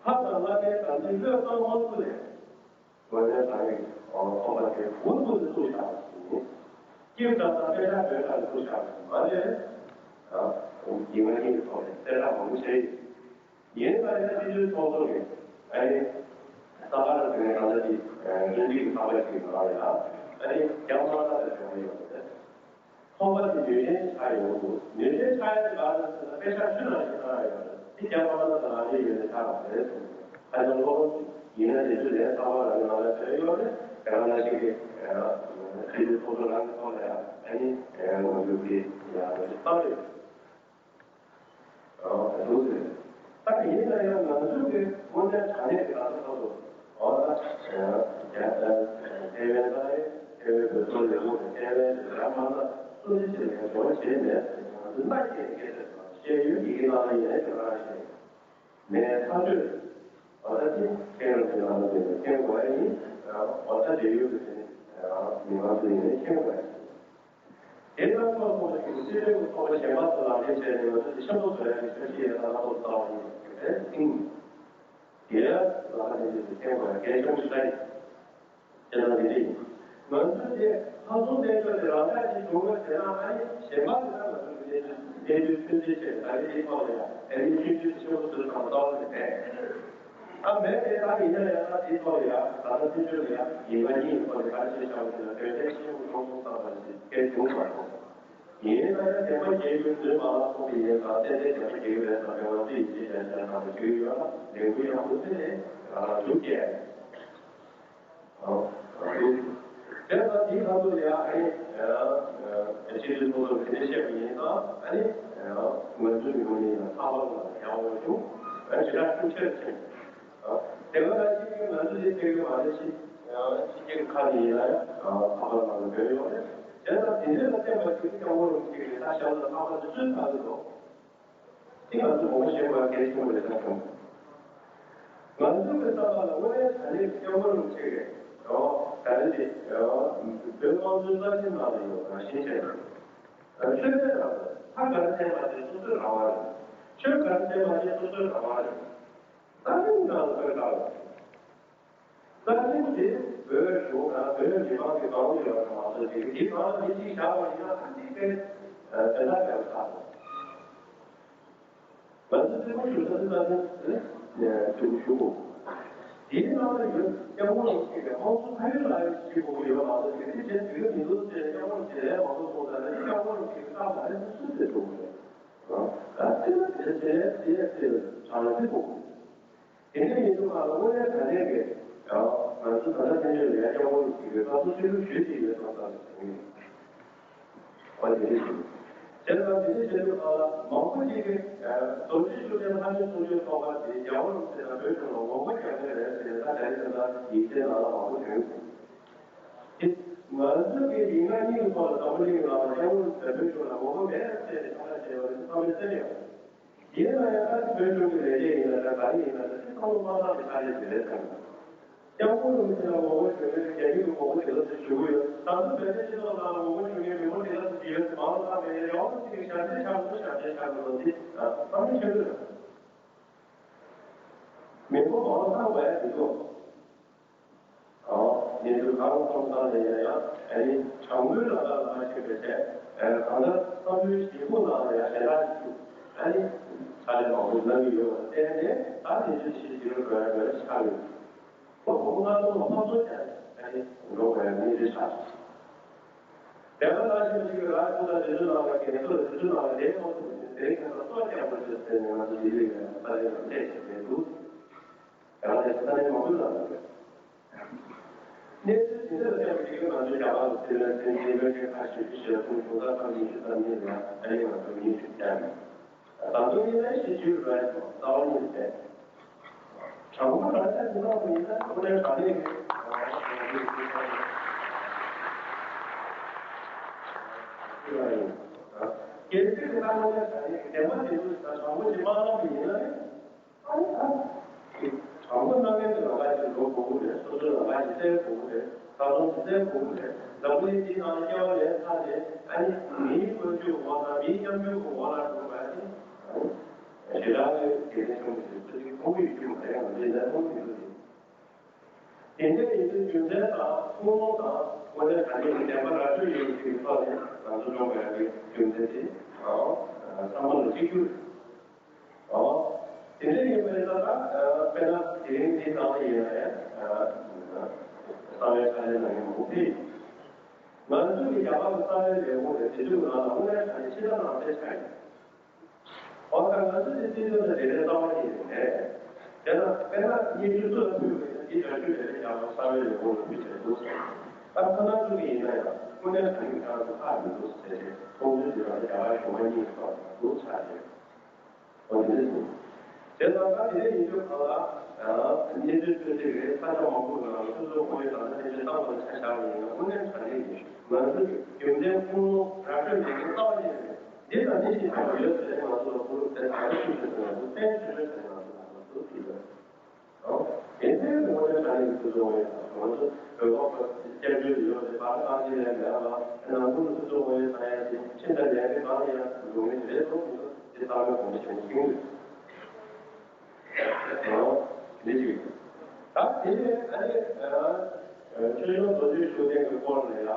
ལྷ་དང་བླ་མའི་དམ་ཚིག་བློས་བཏང་མ་ཐུབ་ནས། དངོས་གནས་དྲང་གནས་ཚོགས་པ་དེ་འུ་ཐུག་ནས་བཙུགས་བཞག་པ་ཞིག་ཡིན། སྐྱིད་དྲག་དང་དཔེ་ཆ་འདོན་གྲངས་བཙུགས་བཞག་པ་ཞིག་མ་རེད། ཡིན་ང་གཉིས་ཀྱི་ཐོག་ནས་གསལ་བསྒྲགས་མང་པོ་བྱས་ཡོད། ཡིན་ན་ཡང་སྤྱི་འཐུས་ཚོགས་གཙོ་གིས་ཨ་ནི་ས་ག་ཟེར་ནས་གང་ལྟར་གྱི་རིམ་པའི་ཚགས་པར་ཞིག་ནང་ལ་ཡང་ཨ་ནི་རྒྱ་དམར་ལ་དེ་བྱུང་ཡོད་པ་རེད། ཚོགས་པ་དེ་ནུས་ལྡན་ཆགས་ཡོང་དགོས། ནུས་ལྡན་ཆགས་ཡ་དེ་ག་ལ་ཟེར་ན་དཔེ་ཆ་ཆུ་ནང་བཞིན་ཆགས་ཡོད་རེད། དེ་རྒྱ་དམར་ལ་དང་རང་བཞིན་ཡོད་ནས་ཆགས་པ་རེད་གསུངས། ཧ་ཅང་བློ་ཕམ་ཞིག་ཡིན་ན་དེ་ཚོས་ལན་ཚགས་པར་རང་གི་ནང་ལ་བྱས་ཡོད་རེད། དེ་ག་ནང་བཞིན་གྱི་སྤྱི་འཐུས་ཚོགས་གཙོ་རང་གི་ཐོག་ལ་ཡང་ཨ་ནི་ངོ་སྤྲོད་དེ་ཡང་ངོ་སྤྲོད་བཏང་ཡོད། ཨོ་འདུག་ཟེར། ད་ཡིན་ན་ཡང་ང་ཚོའི་གི་དངོས་གནས་དྲང་གནས་ཀྱི་ད་ལྟ་ཚོ་ཨོ་ད་ཐེ་ཝན་ད་ཐེ་ཝན་ད་ཐེ་ཝན་བོད་ཚོ་ལས་ཁུངས་ཀྱི་ཐེ་ཝན་རྒྱ་མ་ལ་སུ་ནི་ཅི་ལས་འགྲོ་བྱས་མེད། ང་ཚོ་མ་ཤེས་ཀྱི་ཤེས་ཡོན་གྱི་ནང་ལ་ཡིན་ན་ཅི་ལ་ཤེས་མེད་ཐག་ཆོད། ཨོ་ད་དེ་མཁན་རབས་ཀྱི་ནང་ལ་ཡིན་ན་མཁན་དགོས་ཡ་ཡིན། ཨོ་ད་འབྲེལ་ཡོད་ཀྱི་དེ་ནི་མི་མང་ཚོ་ཡིན་ན་མཁན་དགོས་ཡ་ཡིན། དེ་ལྟར་ཚོགས་ཚོགས་ཞིག་སྲིད་དོན་གྱི་ཚོགས་པ་གཞན་པ་དང་ལག་ལེན་བྱས་ནས་ང་ཚོ་དེ་ཆེན་པོ་བཟོ་ཡ་གི་འཆར་གཞི་ཡང་ད་ལྟ་བར་དུ་བཏང་བ་ཡིན་ཟེར་ཏེ་ཐིང་། དེ་ལ་ལག་ལེན་བྱས་ཏེ་ཐེངས་པ་རྒྱལ་སྐྱོང་ཞིག་ལ་ཡིན། དེ་ལ་མི་རིགས་ང་ཚོ་དེ་ལྷག་བསམ་རྣལ་འབྱོར་དེ་རང་ཅག་གིས་བྱུང་བ་དེ་ལ་ཨ་ནི་གཞན་པ་དེ་ལ་ང་ཚོ་གི་གནས་ཚུལ་གནས་ཚུལ་ཚུན་ཆད་བྱས་ད་རེས་དེ་ཐོག་ལ་ཡང་ཨ་ནི་ཆུང་ཆུང་ཆེན་པོ་ཚོའི་ཁང་ལྟ་བ་ནི་མེད། ད་མེད་དེ་ད་ཡིན་ན་ཡང་ད་དེའི་ཐོག་ལ་ཡང་ད་ལྟ་ཚུན་ཆོད་ལ་ཡང་ཡིན་ང་གཉིས་ཐོག་ལ་ག་རེ་བྱས་བཞག་པ་དེ་ལ་དོན་ཚན་ཆེན་པོ་ཆུང་ཆུང་བཏང་བ་ཞིག་སྐད་བྱུང་མ་སོང་། ཡིན་ན་ཡང་བདེན་པ་རྒྱལ་ཡུལ་འདུལ་མ་ལ་སོགས་པའི་ཡིན་ཙང་གཏན་གཏན་བདེན་པ་རྒྱལ་ཡུལ་རེད་ཙང་དོན་ང་ཚོ་ཡིན་ཅེས་བྱས་ཙང་ད་ལྟ་ཆོས་ཡོད་ལ་ལས་འགུལ་ཡག་པོ་བཙུགས་ནས་ལ་ལ་འཇུག་སྐྱེལ། དེ་ལ་དེའི་ཁ་ཐུག་ལ་ཡང་ཨ་ནི་སྤྱི་འཐུས་ཚོགས་གཙོ་གིས་དེ་འདྲ་བཤད་པ་ཡིན་ཙང་ཨ་ནི་ང་ཚོའི་མི་མང་ཡིན་ན་ཚགས་པར་ལ་ཡག་པོ་བྱུང་ཨ་ནི་ཞེ་དྲག་ཤུགས་ཆེར་ཕྱིན། དེ་ག་ལ་གཅིག་གིས་ང་ཚོ་འདི་ཕེབས་ཀྱི་མ་རེད་ཤི། སྤྱི་སྒེར་ཁ་ནས་ཡིན་ན་ཡང་ཁ་པར་ནང་ལ་བོད་ཡོད་རེད། དེ་ལ་དེ་འདྲ་ལ་བརྟེན་པ་ཞིག་སྐྱབས་མགོན་རིན་པོ་ཆེ་གིས་ད་ཞབས་ལ་ཁ་པར་དེ་སུས་བཏང་གི་འདུག་དེ་ང་ཚོ་ངོ་མ་ཤེས་པ་གལ་ཆེན་པོ་རེད་ད་བྱུང་། ང་ཚོའི་བསམ་པ་ལ་དངོས་གནས་ད་ནི་སྐྱབས་མགོན་རིན་པོ་ཆེ་གིས་ཡང་ད་རེས་དེ་ཡང་བོད་དམངས་གཙོའི་རྩ་ཁྲིམས་ནང་ལ་ཡོད་རང་བཞིན་བྱས་ན། ཆོས་དད་རང་ལ་ལྷ་ག་རེ་བསྟེན་པ་དེ་སོ་སོའི་རང་དབང་རེད། ཆོས་ག་རེ་བསྟེན་པ་དེ་སོ་སོའི་རང་དབང་རེད། རྩ་ཁྲིམས་ནང་ལ་བཀོད་འདུག་རྩ་ཁྲིམས་དེ་བོད་གཞུང་དང་བོད་མི་མང་གི་སྒང་ལ་ཡོད་པ་མ་གཏོགས་དེ་གི་དེའི་སྒང་ལ་མི་གཅིག་བཞག་པ་ཡིན་ན་ཨ་ནི་དེ་དོན་དག་ཡོད་ས་རེད། ང་ཚོ་རྩེད་མོ་ཞུ་ས་དེ་རྩ་ཁྲིམས་དེ་ནས་ཞུ་ཞུ་དགོས། དེའི་ནང་ལ་ཡོད་སྐྱབས་མགོན་རིན་པོ་ཆེ་གིས་དམངས་གཙོ་ཁ་ཡོད་ལག་ཡོད་ཞིག་དགོས་ཀྱི་ཡོད་མ་གཏོགས་དེ་འདྲ་བྱེད་ཐུབ་ཀྱི་མི་འདུག་ཟེར་སྐྱབས་མགོན་རིན་པོ་ཆེ་ལན་མང་པོ་གསུངས་ཙང་ནི་སྐྱབས་མགོན་རིན་པོ་ཆེ་གིས་བཀག་མ་རེད་སུས་ཟེར་ཐུབ་ཀྱི་རེད། ད་དེ་ལ་དེ་དེ་དེ་དེ་དྲང་ལ་དེ་དགོས་ཀྱི་རེད། དེ་འདྲ་ཡིན་དུས་ང་ལ་དངོས་གནས་དྲང་གནས་ཀྱི་ཡང་ང་ཚོ་ད་ལྟ་བཙན་བྱོལ་ལ་ཡང་སྐྱབས་མགོན་རིན་པོ་ཆེ་གིས་བཀའ་ཟུར་ཆོས་ལུགས་ཞུས་ཀྱི་ཡོད་ཙང་ཙང་ཞིག་ཡིན། ཨོ་དེ་རེད། དེ་ལ་དེ་འདྲ་བྱེད་དུས་ང་ལ་མང་པོ་ཞིག་གིས་རྡོ་རྗེ་ཤུགས་ལྡན་ལྷ་མོའི་གསུང་ཆོས་ཚོགས་པ་དེ་རྒྱལ་བ་རིན་པོ་ཆེ་དང་བོད་གཞུང་ལ་ངོ་རྒོལ་རྒྱག་མཁན་རེད་ཟེར་ནས་ད་ག་རེ་ཟེར་ན་ཡིག་ཆའི་ནང་ལ་མང་པོ་བྱུང་ཡོད། དེ་ང་ཚོ་གི་ཡིག་ངག་གཉིས་ཀྱི་ཐོག་ལ་འཛམ་བུ་གླིང་ནང་ལ་སྐྱབས་མགོན་རིན་པོ་ཆེ་ལ་ངོ་རྒོལ་མེད་ཟེར་ནས་ཁ་ལག་བྱས་པ་རེད་ཚང་མས་གསན་ཡོད། ཡིན་ན་ཡང་ད་བོད་གཞུང་གི་ལས་བྱེད་ཡིན་ན་འདྲ་ག་རེ་ཡིན་ན་འདྲ་དེ་ཚང་མ་དམག་དམངས་ཀྱི་ཕྱག་ལས་ཞིག་རེད་བསམ། སྐྱབས་མགོན་རིན་པོ་ཆེ་ལ་ངོ་རྒོལ་ཞུ་མཁན་རྒྱ་ཡིག་གི་ངོ་རྒོལ་དེ་ལ་ཚུར་ཞུ་གི་ཡོད། ད་ལྟ་བོད་དོན་སྤྱི་ཚོགས་ནང་ལ་ངོ་རྒོལ་ཞུ་མཁན་མི་འབོར་དེ་ལ་ཚུར་ཞུ་ཡོད་ཟེར་མང་ལ་བཏང་བས་ཡང་ཡང་ཚིག་གི་ཞབས་འདྲེན་ཆགས་འགྲོ་ཞབས་འདྲེན་ཆགས་འགྲོ་འདི་བསམ་བློ་ཆེན་པོ་རེད། མི་འབོར་མང་ལ་བཏང་བས་དེ་ཚོ། ཨོ། ཉེ་དུས་གང་གོང་ས་ནས་ཡང་ཡང་ཨ་ནི་དྲང་པོའི་ལམ་ཁ་ལ་མ་ཞུགས་པའི་ཆེད་གང་ལྟར་བསམ་བློའི་ཞེ་ཕུགས་ནང་ལ་ཡང་ཞེ་དྲག་ཞུགས་ཨ་ནི་ཕྱག་ལས་མང་པོ་གནང་གི་ཡོད་པར་བརྟེན་ནས་ད་དེ་ཚོ་ཞིག་ཞིག་རུ་འགྲོ་ཡ་འགྲོ་ཡ་ཆགས་ཡོད། ཁོ་ཁོ་ང་ཚོ་ལ་ཕར་ཚུར་ཀྱང་ཨ་ནི་འགྲོ་དགོས་ཡ་མི་རེ་ཆགས། དེ་ལ་ལ་ཞིག་ཞིག་ར་ཁོ་ལ་དེ་ཚོ་ནང་ལ་གལ་སྲིད་དེ་ཚོ་ནང་ལ་དེ་ཁོ་ཚོ་དེ་ཁ་ལ་སོ་རྒྱག་པ་ཞིག་ཟེར་ནས་ང་ཚོ་ལི་ལི་ཡ་ས་ལེ་ཡ་ལས་ཞིག་མེད་འདུག་དེ་ལ་ལས་ས་ལེ་མང་པོ་ལ་ལ་ཡོད། གནས་ཚུལ་དེ་འདྲ་ལ་བརྟེན་པའི་ང་ཚོའི་རྒྱ་གར་དུ་ཕེབས་པའི་ཚེ་འཛིན་བོད་ཀྱི་ཁ་ཤས་ཀྱི་ཞལ་གསུང་བྱུང་ས་ཁག་ཉི་ཤུ་རྩ་གཉིས་ལ་ཨ་ནི་ང་ཚོ་ཉི་ཤུ་བརྒྱ་ནས་ད་དུང་ཡིན་ན་ཤེས་རྒྱུ་རེད་རྩ་བ་ཉིད་ནས་དྲང་པོ་རང་ཅག་གི་ནང་དུ་ཡིན་ན་ཁོ་ནའི་ག་ནས་ཡིན། སྐྱེ་སྲིད་ཀྱི་ལྟ་བ་ལ་ག་ནས་བདེན་པ་དེ་ཚོ་དྲང་པོ་ཞིག་མ་གནང་བ་ཡིན་ན་ནི། ཨ་ནི་ད། དྲང་པོ་གནང་མཁན་གྱི་ལམ་ཁ་ཞིག་འགྲོ་དགོས་ཀྱི་རེད། སོ་སོའི་ལམ་ཁ་ཞིག་བཙལ་དགོས་ཀྱི་རེད། ཐབས་ལམ་ཞིག་བཙལ་དགོས་ཀྱི་རེད། འཛམ་བུ་གླིང་འདིའི་ནང་ལ་སྐྱེ་བ་ལེན་ཚར་ནས་ཨ་ནི་མིའི་བཀོལ་སྤྱོད་འོག་ལ་མིའི་སྐྱབས་འཇུག་གི་འོག་ལ་འགྲོ་བ་དེ་ཨ་ནི་ཞེ་དྲག་གི་དགེ་མཚན་ཆེན་པོ་ཞིག་ཚུལ་ཁྲིམས་མཐོང་གི་ཡོད་རྒྱུ་མ་རེད། ང་ཚོས་ལན་མཐོང་གི་ཡོད་རེད། དེ་འདྲ་ཡིན་དུས་རྒྱུ་མཚན་དང་ཐུགས་སྨོན་དང་དངོས་གནས་ད་ནི་བདེན་པ་ར་སྤྲོད་ཡོད་པའི་ཐོག་ནས་ང་ཚོ་སློབ་དགོས་ཡག་གི་རྒྱུ་མཚན་དེ་ཨང་ཚང་མ་ལ་གཅིག་གྱུར། ཨོ། དེ་འདྲ་ཡིན་པ་ཡིན་ན་ད་དཔེར་ན་དེ་རིང་འདིའི་ནང་ལ་ཡིན་ན་ཡང་གསང་བའི་ཕྱག་ལས་གནང་མཁན་མང་པོ་ཕེབས་ཡོད། ང་ཚོ་གི་རྒྱ་གར་གྱི་གསང་བའི་ལས་ཁུངས་དེ་དེ་དུས་ང་ལ་དངོས་གནས་དྲང་གནས་ཕྱི་ལ་ནང་བཙན་ཆགས་ཡོད། ཨོ་ད་ང་ཚོ་དེ་སྲིད་དོན་དང་དེ་འདྲའི་རྩ་བ་ཉིད་ནས་མེད། དེ་ན་དཔེར་ན་སྙན་ཞུ་སུ་ལ་ཕུལ་བ་ཡིན་ན་དེའི་བྱ་སྤྱོད་དེ་རྒྱ་གར་གསང་བའི་ལས་ཁུངས་ལ་ཕུལ་བྱས་འདུག་ད་ཁོ་ན་ཚོ་གི་ཡིན་ན་ཡང་དངོས་གནས་དྲང་གནས་ཁྱེད་རང་ཚོ་ཧ་མི་འདུག་ཟེར་ཏེ་ཁོང་ཚོའི་དུས་ལ་རྒྱ་གར་གཞུང་མ་གཉིས་ཐོག་འདུག་ཆགས་ཏེ། ཨོ་དེ་འདྲ་ཞིག་དེ་ལྟར་ད་དེ་འདྲ་ཡིན་དུས་གང་ལ་གནས་ཚུལ་ཚོད་ཅིག་རེད། ས་ཆ་མང་པོ་ནང་སོ་སོ་ཁོ་རའི་ད་ལྟ་གནས་ཚུལ་བཏང་བ་ལ་ཆ་བཞག་པ་ཡིན་ན་དངོས་གནས་དྲང་གནས་ཡིན། ང་ཚོ་གི་རྒྱུ་མཚན་ཁུངས་ལུང་ར་སྤྲོད་མེད་མཁན་རྩ་བ་ཉིད་ནས་འདི་དང་འདི་ཞིག་ཆགས་པ་ཡོད་ཟེར་ནས་ང་ཚོ་ལ་ཁུ་རུ་དེ་ག་རེ་ཞུ་ཟེར་ན་ང་ཚོ་བཙན་བྱོལ་ཟེར་ནས་ང་ཚོ་ལ་ཁུ་རུ་ཕུལ་ཡོད། ཨོ། དེ་ཚོའི་ངོ་ནས་ད་ནི་ཁུ་ཚོ་ངོས་ང་ཚོ་བོད་པ་ཁོ་སྐྱབས་བཅོལ་དུ་ཡོད་རེད། ད་ནི་ཨ་ཙི་ལས་མེད་ལ་ནང་ཁུལ་དུ་ཁུ་ཚོ་ངོས་ད་ཡ་དེ་ཕྱིན་ད་ལས་ཀའི་གང་ཡང་འགྲོ་ངེས་རེད་འགྲོ་མི་འགྲོ་དེ་ཚང་མས་དགོངས་པ་བཞེས་ཀྱི་ཡོད། ཨོ། འདི་ཅིག་ད་དེ་ནས་ཨ་ནི་ཆོས་སྐྱོང་རྡོ་རྗེ་ཤུགས་ལྡན་གྱི་སྐོར་ལ་ཡ་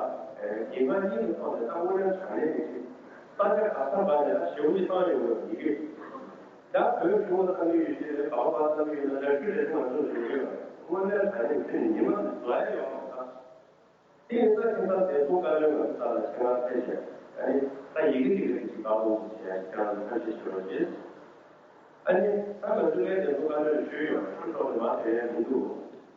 ཡིག་ངག་གཉིས་ཀྱི་ཐོག་ནས་ད་དངོས་གནས་དྲང་གནས་ཀྱི་ཅིག་ས་ཆ་ག་ས་ག་ནས་ད་ཞེའུ་ཅིག་བཏང་ཡོང་བའི་ཡི་གེ་ད་བོད་གཞུང་ལ་བཏང་གི་ཡོད་ཅེས་རེད། ག་བ་བ་བཏང་གི་ཡོད་ན་ལས་འཕྲོས་རེད། ང་ཚོ་རེ་ཡོད་དངོས་གནས་ད་ནི་དེ་ནི་ཉི་མ་ལ་ཡོད་ཨང་ད། དེ་ཡིན་ཙང་ཁྱིམ་ཚང་བདེ་སྲུང་བཀའ་བློན་ང་ཚོ་ལ་ཆེད་མངགས་ཕེབས་ཤག་ཨ་ནི་ད་ཡི་གེ་དེ་རིགས་ཀྱི་བཀའ་དགོངས་ཀྱི་བྱས་ཁྱེད་རང་ཚོ་ཐབས་ཤེས་བྱེད་རོགས་བྱེད། ཨ་ནི་ད་ང་ཚོ་ལས་བདེ་སྲུང་བཀའ་བློན་ཞུས་ཡོད། ཁོ་ཕྱོགས་ནས་མ་བྱས་ཡ་མི་འདུག་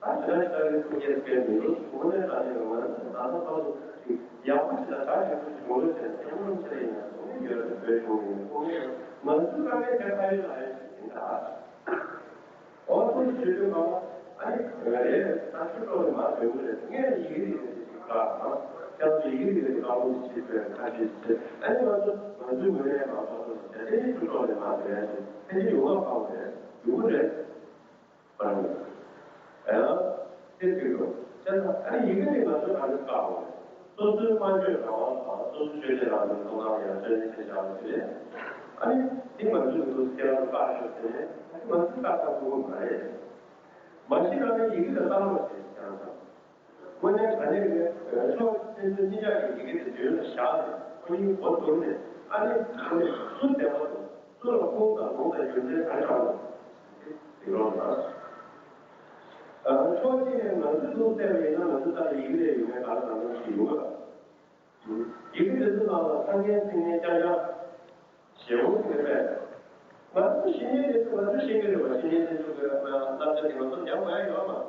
ད་ཞེ་དྲག་ཞེ་དྲག་གི་ཐུགས་བསྐྱེད་སྤེལ་མི་འདུག་དངོས་གནས་ད་ནི་ང་ཚོ་ད་ལྟ་བར་དུ་ཡག་པོ་ཞེ་དྲག་གྲ་ཞིག་ཐུགས་ཀྱི་མོ་ལོ་བྱས་ནས་ཐུགས་སྣང་ཆེ་ཡིན་ན་དངོས་གནས་ཡོད་རེད། བོད་གཞུང་ཡིན་ན་དངོས་གནས་ང་ཚོའི་བཀའ་མའི་ཐད་ཁ་ཡོད་ལ་ཡོད་ཞིག་ཡིན་ད། ཨོ་ཐུགས་རྗེ་ཆེ་ཞུ་དུས་གང་ཨ་ནི་རེད། ད་ཆུ་ཚོད་ནས་མ་དོན་གྱི་རེད། ངས་ཡི་གེ་འདི་ནས་ཅིག་བཀག་ཨ་ཁྱེད་ཚོ་ཡི་གེ་འདི་ནས་བཀག་སྡོམ་ཅིག་བྱེད་དགོས་ཁ་ཤས་ཅིག་ཨ་ནི་ང་ཚོ་ང་ཚོའི་ངོས་ནས་མ་བཀག་སྡོམ་བྱས་ཏེ་ཆུ་ཚོད་ནས་མ་དོན་ཡ་ཅིག་ཕལ་ཆེར་ཡོང་བ་དཀའ་བོ་རེད། ཡོང་གི་རེད། པ་རང་ཨ་དེ་དུས་རོ་བྱས་ཙང་ཨ་ནི་ཡི་གེ་འདི་ང་ཚོས་ག་འདྲ་བཀག་དགོས་རེད། སོ་སོའི་སྨྲ་བརྗོད་རང་དབང་དང་སོ་སོའི་ཆོས་དད་རང་མོས་ཐོབ་ཐང་ཡར་བརྩོན་ལེན་བྱེད་བྱ་བ་ཞིག་རེད། ཨ་ནི་དེ་ང་ཚོས་ང་ཚོ་ཁྱེད་རང་བཀག་ཤོག་ཟེར་ནས་ཨ་ནི་ང་ཚོས་བཀག་བཏང་ཐུབ་ཀྱི་མ་རེད། མ་གཞི་ང་ཚོས་ཡི་གེ་ལ་བཏང་རོགས་བྱེད་ཀྱང་དང་། དངོས་གནས་ག་ནས་རེད། ཕྱོགས་ཕན་ཚུན་གཉིས་ཆ་གི་ཡི་གེ་དེ་མདུན་ལ་བཞག་ནས་ཁོ་གཉིས་མགོ་བསྡུར་ནས་ཨ་ནི་ཁོ་གཉིས་སུ་བདེ་བ་འདུག་སུ་ལ་ཁུངས་དང་ལུང་དང་རྒྱུ་མཚན་ག་རེ་དྲངས་འདུག་དེ་རོགས་གནང་། ཕྱོགས་གཅིག་ནས་ང་ཚོས་ཚུར་བལྟས་པ་ཡིན་ན་ང་ཚོ་ལྟ་ལ་ཡི་གེ་ལས་ཡོད་མེད་ག་ལ་གང་འཚམ་ཞིག་ཡོད་པ། ཡི་གེ་དེ་ཚོ་ནང་ལ་ཐ་སྙད་མཚན་སྙན་རྐྱང་རྐྱང་། ཞེ་པོ་ཅིག་རེད་པས། ང་ཚོ་བཤེས་གཉེན་དེ་ཚོ་ང་ཚོས་ཤེས་ཀྱི་རེད་པ། བཤེས་གཉེན་དེ་ཚོ་གི་བསླབ་བྱ་དེ་ང་ཚོ་སྦྱང་དགོས་ཡ་ཡོད་མ།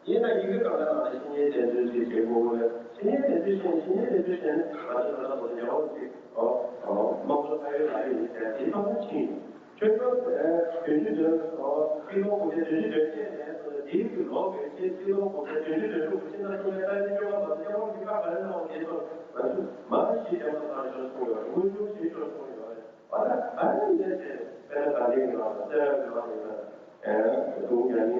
ཡིན་ན་ཡི་གེ་གང་ག་ནང་ལ་བཤེས་གཉེན་དེ་ཚོས་ཅིག་བྱེད་དགོས་རེད། བཤེས་གཉེན་དེ་ཚོས་བཤད། བཤེས་གཉེན་དེ་ཚོས་བཤད་ན་ང་ཚོ་ད་ལྟ་བར་དུ་ཉམས་མྱོང་ཅིག་ཨོ་ཨོ་དམངས་གཙོ་ཁ་ཡོད་ལག་ཡོད་ཡིན་ཟེར་དེ་ཚང་མ་ཕྱིན་ཡོད། ཆོས་ཕྱོགས་དེ་བདུན་ཅུ་དོན་ཨོ་ཆིག་སྟོང་དགུ་བརྒྱ་བདུན་ཅུ་དོན་བརྒྱད་ནས་བཟུང་ནས་དེའི་ལོ་དགུ་བརྒྱ་ཆིག་སྟོང་དགུ་བརྒྱ་བདུན་ཅུ་དོན་དྲུག་གི་ཕྱི་ཟླ་གསུམ་པའི་ཏ་རིག་བཅོ་ལྔ་བར་དུ་སྐྱབས་མགོན་གྱི་བཀའ་ག་རེ་གནང་བ་དེ་ཚོ་ང་ཚོས་མར་ཞིག་རྒྱབ་ལ་བཏང་ཆོག་གསུངས་ཡོད་རེད། དངོས་བྱུང་ཞིག་ཆོག་གསུངས་ཡོད་རེད། ཨ་ད་ཨ་ནི་འདྲ་བྱས་དཔེར་ན་ད་ལྟའི་ནང་ལ་སེ་ར་གི་ནང་ཡིན་ན་ཨེ་དུང་རྒྱ་ནི་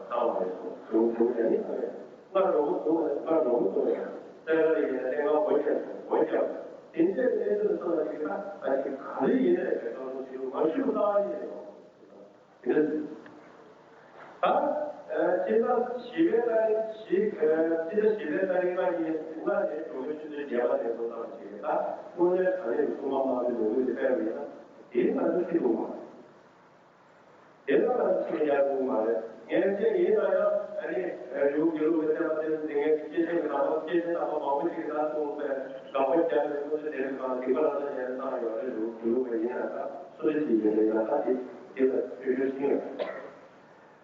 ཚང་བ་རེད་སོང་། དུང་དུང་རྒྱ་ནི་ཚང་བས་སྔར་རོང་བོ་བཟུང་བ་སྔར་རོང་བོ་བཟུང་བ་སེ་ར་ལ་ཡིན་ན་ལྷན་ཁང་སྒོ་བརྒྱབ་སོང་། སྒོ་བརྒྱབ་དེ་འདྲའི་གནས་ཚུལ་ཚོ་ལ་ཅིག་ད་ཨ་ཅིག་ག་རེ་ཡིན་ནའི་བོད་ཀྱི་ལོ་རྒྱུས་མ་ཞུ་ལ་ཡིན་རེད། ད་ཕྱི་ཟླ་བཞི་པའི་ཏ་རིག་བཞི། ཕྱི་ཟླ་བཞི་པའི་ཏ་རིག་ལྔ་ཉིན་ལྔ་ནས་གྲོང་ཁྱེར་ཆུ་ཚོད་བརྒྱད་པ་ནས་འགོ་བརྩམས་བྱས། ད་དངོས་གནས་དྲང་གནས་ཀྱི་སྲུང་མ་དམག་མི་ལོ་རྒྱུས་དེ་སྤེལ་བ་ཡིན་ན་དེའི་ང་ཚོ་ཤི་འདུག་མ་རེད། དེ་ལ་ང་ཚོ་ཤི་ཡག་འདུག་མ་རེད། ངས་བཤད་ཡིན་ན་ཡང་ཨ་ནི་རི་བོ་དགེ་ལུགས་པའི་བསྟན་པ་དེ་ཚོ་འཛིན་མཁན་གྱི་སྐྱེས་ཆེན་གྱི་དམ་པ། སྐྱེས་ཆེན་དམ་པ་མང་པོ་ཞིག་གིས་ད་གསུངས་པའི་དགག་པ་རྒྱག་པའི་སྐུ་ཚེ་དེ་རིང་གང་སྡིག་པ་ལ་ད་ཡར་བཏང་ཡོད་རེད། རི་བོ་དགེ་ལུགས་པ་ཡིན་ན་ད་སུ་རེ་ཞིག་ཡིན་ན་ཡང་ད་དེ་དེ་ལ་ཆོས་ཆོས་ཤིང་ཡོད།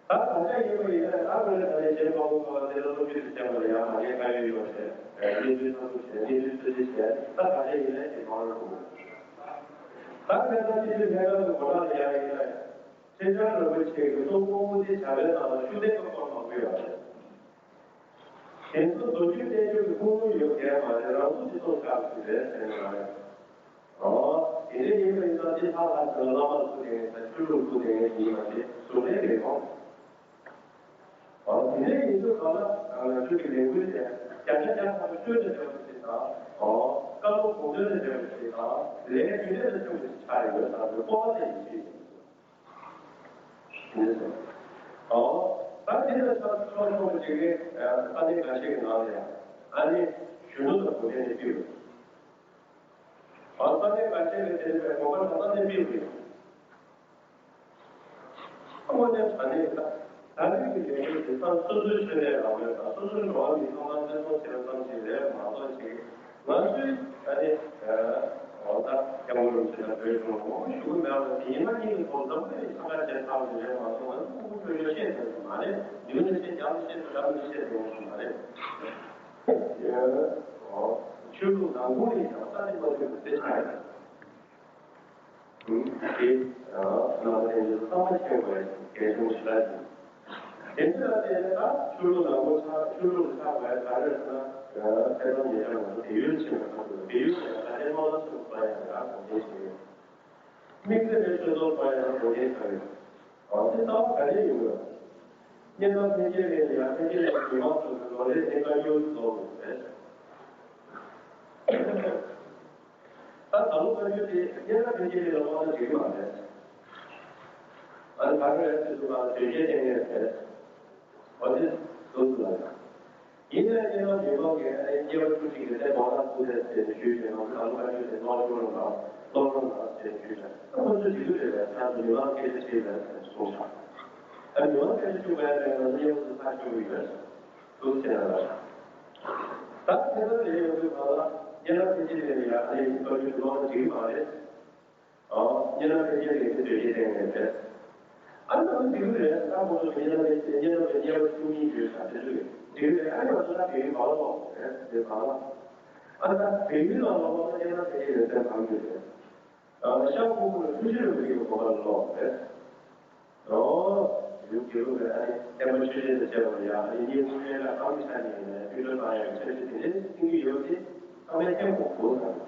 ད་ད་ཆ་ཡིན་པ་ཡིན་ན་ད་དངོས་གནས་ད་ནས་གཞན་མང་པོ་གང་ལ་དེ་ལ་སློབ་ཁྲིད་དུ་བྱས་པ་ལ་ཡང་མ་ཉེས་ཁ་ཡོད་ཡོད་ཟེར་གནས་ཚུལ་ཐག་གཅོད་བྱས། གནས་ཚུལ་བསྡུ་སྒྲིག་བྱས། ད་ད་ཆ་ཡིན་ན་ཞེ་མང་རུ་འགྲོ། ད་ཁ་སང་སྤྱི་འཐུས་ལྷན་ཁང་གི་མགོ་ཁྲ་ལ་ཡང་ཡིན་ན་ཁྲི་བྱང་རིན་པོ་ཆེ་གི་གསུང་འབུམ་དབུ་འབྱེད་བྱ་བའི་ནང་ལ་ཤུགས་ལྡན་པ་སྐོར་མང་པོ་ཡོད་རེད། དེ་ཚོ་མདོ་རྒྱུད་བསྟན་བཅོས་ཀྱི་ཁུངས་ལུང་ཡོད་མཁན་མ་རེད། རང་ཚུགས་ཀྱིས་གསུངས་བཞག་པ་ཞིག་རེད་ཟེར་ནས་མ་རེད། ཨོ། དེ་འདྲ་ཡིན་པ་ཡིན་ཙང་དེ་ལྷག་ལྷག་ཙམ་བླ་མ་ཚུགས་མཁན་དང་ཆོས་ལུགས་ཚུགས་མཁན་ཞིག་ཡིན་པ་དེ་གཟུགས་ལས་རེད་ཨོ། ཨོ། དེ་འདྲ་ཡིན་དུས་གང་ལ་ང་ཚོས་ཀྱི་ལས་འགུལ་དེ་བརྒྱ་ཆ་བརྒྱ་ཐམ་པ་ཆོས་དང་འབྲེལ་བ་ཞིག་དང་། ཨོ། བཀའ་སློབ་དགོངས་དོན་དང་འབྲེལ་བ་ཞིག་དང་། ལས་རྒྱུ་འབྲས་དང་མཐུན་པ་ཞིག་ཆགས་ཡོད་ཙང་དེ་སྤོབས་པ་ལྡན་ཞིག་ཡིན། ཨོ། ད་དེ་ལ་ཆ་ཚང་ཐོག་ཅིག་གི་ས་གནས་འགའ་ཤས་ཀྱི་ནང་ལ་ཡང་ཨ་ནི་གཞོན་ནུ་དང་བུད་མེད་ནས་ཕུལ་བ། ཨོ། ས་གནས་འགའ་ཤས་ཀྱི་དེ་ནས་གོ་སྐབས་ད་ལྟ་ནས་ཕུལ་བ་ཡིན། དངོས་གནས་དྲང་གནས་ད་ད་རེས་ཀྱི་ལས་འགུལ་དེ་ཚང་སོ་སོའི་ཆོས་དད་རང་མོས་དང་སོ་སོའི་འགྲོ་བ་མིའི་ཐོབ་ཐང་བརྩི་སྲུང་བྱེད་པ་ཙམ་ཞིག་རེད་མ་གཏོགས་ཅིག་ང་ཚོའི་ད་ནི་འོ་ད་སྐྱབས་མགོན་རིན་པོ་ཆེ་དང་བོད་གཞུང་ངོ་ཞུ་གི་མེད་པ་དེ་ཉི་མ་གཉིས་ཀྱི་ཐོག་འཛམ་བུ་གླིང་ཆ་ག་བྱས་ཚར་བ་ཞིག་རེད་མ་གཏོགས་ང་ཚོ་ཕྲུ་གུ་ཆོས་ཆོས་བཤད་ཐུབ་ཀྱི་མ་རེད། མདུན་ནས་བཤད་རྒྱབ་ནས་བཤད་དུས་རབ་ནས་བཤད་ཐུབ་ཀྱི་མ་རེད། ཆོས་ལུགས་ནང་ཁུལ་ནས་ཀྱང་ས་ནས་མ་ཐོན་པའི་དེ་ཆགས་ཡོད། དེ་རྣམ་པ་ཐམས་ཅད་གཙང་མ་མཁྱེན་དགོས་པའི་འགན་སྲུང་ཞེ་དྲག་ཡིན། དེ་ཚོ་ལ་བརྟེན་ནས་ད་ཆོས་ལུགས་ནང་ཁུལ་ཆགས། ཆོས་ལུགས་ཆགས་པའི་ག་རེ་ཟེར་ན། ཐེ་ཚོམ་ཉེ་ཆར་ང་ཚོ་བལ་ཡུལ་ཕྱིན་པའི་སྐབས་སུ་བལ་ཡུལ་ནས་ད་ལྟའི་སྨོན་ལམ་གསུམ་པ་ཡང་ཡར་གོང་འཕེལ་བྱས་ཡོད། དམིགས་བརྩེ་ལྡན་ཆོས་ཚོགས་པ་ཡང་གོང་འཕེལ་བྱུང་ཡོད། འོ་དེ་རྩ་བ་ག་རེ་ཡིན་དགོས། སྙན་ནང་འཕེལ་རྒྱས་ལས་ཡང་འཕེལ་རྒྱས་ལས་མི་མང་ཚོ་གི་ལོ་ལེགས་གནས་སྐབས་གཡུར་རྫོགས་དགོས་རེད། ད་ད་ལོ་བཀའ་འགྱུར་དེ་སྙན་ངག་འཕེལ་རྒྱས་ལས་ལ་དམག་སྣ་འགྲིག་གི་མ་རེད། ཨ་ནི་ག་རེ་རེད་ཟེར་དུས་ང་ལ་དོལ་རྒྱལ་བསྟེན་མཁན་རེད། འོ་དེ་འདུག་ཟེར་ལ། ཡིན་ནའི་སྙན་ངག་མི་མང་གིས་ཨ་ནི་སྐྱེ་བ་བཅུ་གཅིག་གི་ཚེ་དགོང་དག་སྐུ་ཚེ་ཟེར་ནས་ཞུས་བྱས། ང་ཚོ་ད་ལོ་བཀའ་འགྱུར་དེ་ཀློག་ཤོར་ལ་ཀློག་རོགས་གནང་ཟེར་ནས་ཞུས་བྱས། ད་ཁོ་ཚོས་འགྲིག་གི་རེད་པས། ད་ཚོ་མི་མང་སྐད་ཆ་དྲིས་པས་ཟེར་ནས་གསུངས་ཤག་ཨ་མི་མང་སྐད་ཆ་བཅུག་པ་ཡིན་ན་ང་ཚོ་སྙན་ངག་ཚོ་ཐག་ཆོད་ཀྱི་ཡོད། འདུག་ཟེར་ན་ལ། ད་དེ་ལྟར་རེད་ཡོང་དུས་གང་ལ་སྙན་ངག་འཕེལ་རྒྱས་ལས་ཡ་ཨ་ནི་བཀའ་འགྱུར་ཀློག་ན་འགྲིག་གི་མ་རེད། ཨོ། སྙན་ངག་འཕེལ་རྒྱས་ལས་དེ་དོལ་རྒྱལ་བསྟེན་མཁན་རེད། ཨ་ནི་ང་ཚོ་འགྲིག་གི་རེད། ད་ཁོ་ཚོ་སྙན་ངག་འཕེལ་རྒྱས་སྙན་ངག་པའི་སྙན་པ་བཅུ་གཉིས་ཡོད་ས་དེ་ཚོ་གི་འགྲིག་གི་རེད། ཨ་ནི་ང་ཚོ་ད་བལ་ཡུལ་གང་ལ་ལོག་དགོས་རེད་དེ་གང་ལ། ཨ་ད་བལ་ཡུལ་ནང་ལོག་ན་སྙན་ངག་འཕེལ་རྒྱས་ལས་དོན་གང་ཡོད་རེད། ཤར་ཁུག་ཁུག་ལ་ཐུགས་རྗེ་རིན་པོ་ཆེ་གི་གོ་འཕང་ལ་ལོག་རེད། ཨོ། ཡུལ་དགེ་ལུགས་ལ་ཨ་ནི་བསྟན་པ་ཆོས་ཅན་དང་བཅས་པ་ལ་ཡང་ཨ་ནི་གཉེན་ཚུལ་ལེན་ལ་གང་གི་ཆ་ནས་ཡིན་ནའི་དཔེ་སྐྲུན་གནང་ཡག་གི་འཆར་གཞི་དེ་འདྲའི་བཏིང་གི་ཡོད་དེ། ཚང་མས་མཁྱེན་དགོས་དགོས་ཙང་།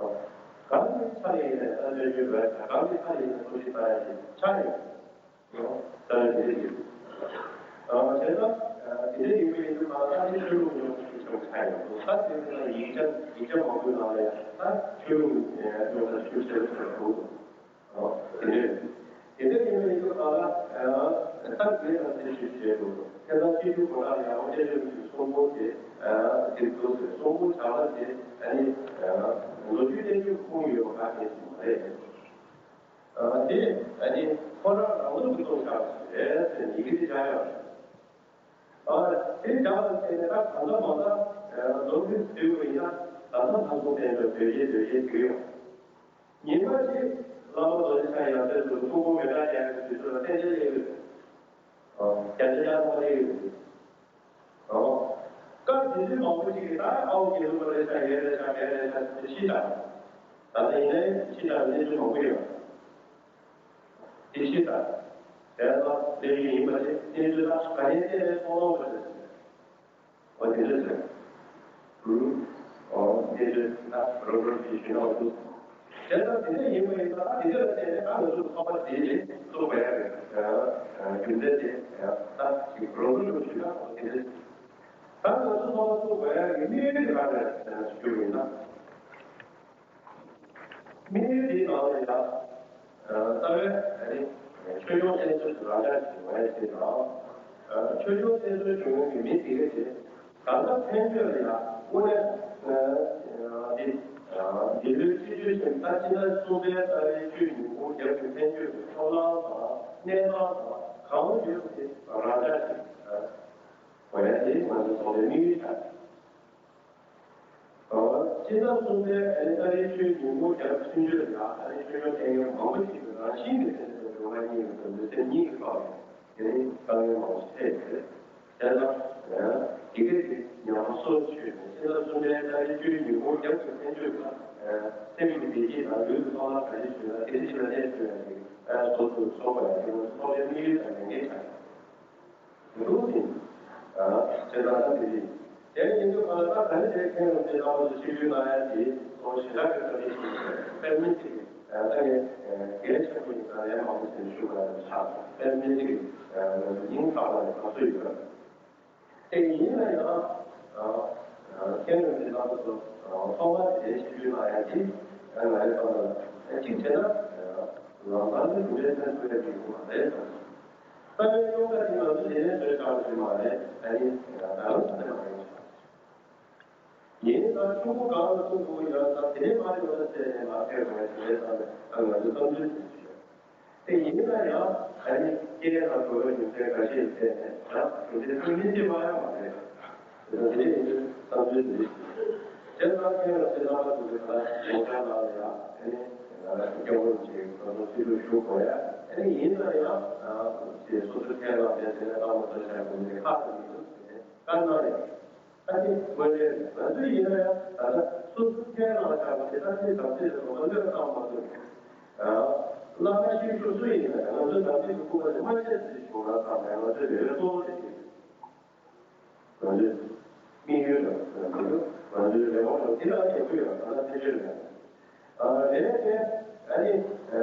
ཨོ། གང་གི་ཆ་ནས་ཡིན་ནའི་ད་ལྟ་ཡོད་པའི་གང་གི་ཆ་ནས་ཡིན་ནའི་ཐུགས་རྗེ་གནང་ཡག་གི་ཆ་ཡོད། ད་དེ་རེད། ཨ་བྱས་ཙང་དེ་འདྲ་ཡིན་པ་ཡིན་དུས་ང་ལ་ད་ནི་ཆོས་ལུགས་ཉུང་ཤས་ཆེ་བ་ཆགས་ཡོང་འདུག་ད་དེ་ནི་ཡིག་ཆ་ཡིག་ཆ་མང་པོའི་ནང་ལ་ཡང་ད་ཆོས་ལུགས་ཉུང་ཤས་ཆེ་བ་ཆགས་འདུག་ཨོ་དེ་འདྲ་རེད། དེ་འདྲ་ཡིན་པ་ཡིན་དུས་ང་ལ་ད་དེ་ལ་དེ་ཞུ་བྱས་འདུག་ཁ་སང་སྤྱི་འཐུས་གོ་ལགས་ཡང་དབང་ཆེན་ཆོས་ཀྱི་གསུང་འབུམ་དེ་དེ་འདུག་ཟེར། གསུང་འབུམ་བྱ་བ་དེ་ཨ་ནི་ལོ་རྒྱུས་བསྟན་བཅོས་ཁུངས་ཡོད་པ་ག་གེ་ཞིག་མ་རེད། ཨ་དེ་ཨ་ནི་ཁོ་རང་རང་ལུགས་ཀྱི་གཏོང་བཞག་པ་ཞིག་རེད་ཟེར་ནས་ཡི་གེ་དེ་བཞག་ཡོད་རེད། ཨ། དེ་བྱ་བ་དེ་ནི་ད་གང་ལྟར་མ་ལྟར་རྫོགས་པའི་ཚུལ་བ་ཡིན་ན། ད་ལྟ་ལྷག་པོ་ཕན་ཚུན་བོད་ཡིག་བོད་ཡིག་བྲིས་ཡོང་། ཉི་མ་གཅིག་བླ་མ་རྡོ་རྗེ་འཆང་ཡབ་སྲས་ཚོ་ཐུགས་དགོངས་མི་འདྲ་ཡག་གི་དུས་ཚོད་ལ་གཏན་འཇགས་སླེབས་ཡོད། རྒྱ་ཆེ་ཡག་མ་སླེབས་ཡོད། སྐབས་དེ་དུས་མང་པོ་ཅིག་གིས་ད་ཨའོ་དགེ་ལུགས་པ་རེད་ཤག་ཡོད་རེད་ཤག་མེད་རེད་ཤག་དེ་ཤི་དང་། ད་ལྟ་ཡིན་ནའི་ཤི་དང་གནས་ཚུལ་མང་པོ་ཡོད། དེ་ཤི་དང་། དེ་ལ་དེ་ཡིན་པ་དེ་གནས་ཚུལ་ད་ག་ནས་བལྟས་ནས་མཐོང་ལོང་བ་རེད། འོ་དེ་འདྲ་ཟེར། ཨུམ། འོ་དེ་འདྲ་ད་རོ་རོ་གི་ཞུ་ན་འདུག་དེ་ལྟར་དེ་འདྲ་ཡིན་པ་ཡིན་ཙང་དེ་འདྲ་ལ་བརྟེན་ནས་ད་ང་ཚོ་ཚོགས་པ་དེ་རེད་བཙུགས་པ་ཡ་རེད། རྒྱུ་མཚན་དེ་ད་ཅིག་རོ་རོ་རོ་ཞུ་ན་འོ་དེ་འདྲ། ད་ང་ཚོ་ཚོགས་པ་བཙུགས་པ་ཡ་གི་དམིགས་ཡུལ་དེ་ག་རེ་རེད་ཟེར་ན་ཞུ་ཡིན་ན། དམིགས་ཡུལ་འདིའི་ནང་ལ་ཡང་། རྩ་བའི་ཆོས་སྐྱོང་བསྟེན་ཚུལ་དུ་རང་འཇགས་ཀྱི་ངོས་ཟིན་དང་། ཆོས་སྐྱོང་བསྟེན་ཚུལ་བྱུང་ཡོང་གི་མི་དེ་གས་དེ་གང་ལྟར་ཕན་ཆོད་ལ་ཡང་དངོས་གནས་འདི་འདི་ལོའི་སྤྱི་སྤྱོད་ཆེན་ད་ཕྱི་ཟླ་གསུམ་པའི་ཏ་རིག་བཅུ་ཉིན་གུང་རྒྱབ་ཀྱི་ཕན་ཆོད་ཀྱི་ཐོབ་ལམ་དང་གནས་སྟངས་དང་གང་ཡོད་དེ་རང་འཇགས་ཀྱི་ངོས་དེ་ང་ཚོ་ཚོགས་པའི་དམིགས་ཡུལ་ཆགས། སྤྱི་ཟླ་གསུམ་པའི་ཨ་ནི་ཏ་རིག་བཅུའི་ཉིན་གུང་རྒྱབ་ཆུང་ཆུང་ལ་ཨ་ནི་ཆོས་སྐྱོང་བསྟེན་མཁན་མང་པོ་ཞིག་གིས་རང་བཞིན་གྱིས་དེ་ཚོ་འགྲོ་བ་གཉིས་ཀྱི་ལུས་སེམས་གཉིས་ཀྱི་བར་དུ་དེ་ནི་དཀའ་ངལ་མང་པོ་ཞིག་འཕྲད་ཡོད། དེ་ལ་དེ་གས་ཀྱི་ཉམས་གསོ་བྱས་ནས་སྤྱི་ཟླ་གསུམ་པའི་ཏ་རིག་བཅུའི་ཉིན་གུང་རྒྱབ་ཀྱི་ཐན་ཆོས་ལ་སེམས་ཀྱི་བདེ་སྐྱིད་དང་ལུས་ཀྱི་ཐོག་ལ་ག་རེ་བྱུང་ན་དེ་རིགས་ལ་གནས་ཐུབ་ཡ་ཞིག་བཟོ་ཐུབ་ཐུབ་པ་ཡ་དེ་ང་ཚོ་ཚོགས་པའི་དམིགས་ཡུལ་དང་ལས་འགན་ཆགས་ཡོད། འདུག་ཟིན། ཨ། ཁྱེད་རང་ད་དེ་རེད། དེ་ཡིན་དུས་ང་ད་ག་རེ་བྱས་མཁན་ཡོད་དེ་ལྟ་བུ་ཆིག་སྒྲིལ་གནང་ཡ་དེ་ཁོ་ཞེ་དྲག་གི་བཀའ་དྲིན་ཞིག་དཔེ་མི་སྲིད་ཀྱི་ད་ངས་གལ་ཆེན་པོ་ཡིན་ཙང་ཡ་མང་པོ་ཞིག་ཞུ་དགོས་ཡ་ཆགས་སོང་། དཔེ་མི་སྲིད་ཀྱི་སྙིང་ཐག་པ་ནས་དགའ་བསུ་ཡོད། དེ་ཡིན་ན་ཡང་མཁན་ཡོད་དེ་ལྟ་བུ་ཚོ་ཐོག་མ་དེ་ཆིག་སྒྲིལ་གནང་ཡ་དེ་ང་ཡི་བསམ་པ་ལ་གཅིག་བྱས་ན་ལམ་སང་ནི་གྲུབ་འབྲས་ཐོན་ཐུབ་ཡ་དེ་ཡོང་བ་རེད་བསམ་སོང་། ད་ལྟའི་རྙོག་དྲ་འདི་ང་ཚོ་དེ་ནས་བཟོས་བཞག་པ་ཞིག་མ་རེད། ད་ནི་ད་ལོ་ད་ནས་མ་ཡིན་ཞིག་ཡིན་ཙང་ཕྲུ་གུ་གང་ལ་ཐུག་དགོས་ཀྱི་ཡོད་ཙང་དེ་ནས་མ་ཡོང་ན་བཙལ་ནས་མ་ཕེབས་དགོས་ཞེས་བསམ་པའི་ད་ང་ཚོའི་བསམ་ཚུལ་དེ་ཞིག་ཡོད། དེ་ཡིན་ན་ཡང་ད་ནི་སྐྱེས་དང་འགྲོ་བའི་རྒྱུ་མཚན་འགའ་ཤས་བཙལ་ནས་ཡང་གྲུབ་འབྲས་ཐོན་མིན་ཅི་མ་ཡོང་བ་རེད། དེ་ཡིན་དུས་བསམ་ཚུལ་འདི་ཞིག་ཡོད། དེ་ལ་ཁྱེད་རང་ཚོའི་རྣམ་པ་ཐུག་པའི་ཁ་ལ་ངོ་སྤྲོད་གནང་ཡ་དེ་ནི་སྐྱབས་མགོན་གྱི་ང་ཚོ་སྲིད་ལུགས་ཞུ་དགོས་ཡ་དེ་ནི་ཡིན་ན་ཡང་དེ་སོ་སོའི་ཁས་བླངས་པའི་དེ་ནས་བླ་མ་ལྟར་བྱ་དགོས་པའི་ཁག་ཏུ་མི་འདུག་ཟེར་ནས་བཀའ་གནང་ཡོད། ཨ་ནི་དངོས་གནས་ང་ཚོས་ཡིན་ན་ཡང་ད་ལྟ་སོ་སོའི་ཁས་བླངས་བྱ་བ་དེ་ད་ལྟའི་དམ་ཚིག་ལ་ལོག་པ་བློས་བཏང་མ་ཐུབ། བླ་མ་ཤེས་ཤུགས་སུ་ཡིན་ན་ཡང་ང་ཚོའི་དམ་ཚིག་གི་སྐུ་པར་དེ་མ་ཆད་ཟིན་བྱུང་ན་ཐང་ནས་ང་ཚོའི་རེ་བའི་གཙོ་བོ་དེ་ཤེས། ང་ཚོའི་དམིགས་ཡུལ་དང་ང་ཚོའི་རེ་བ་དང་དེ་ལ་ཡག་པོ་ཡོད་ད་ལྟ་ཕན་ཆད་ཡོད། རེད་དེ། ཨ་ནི་ད་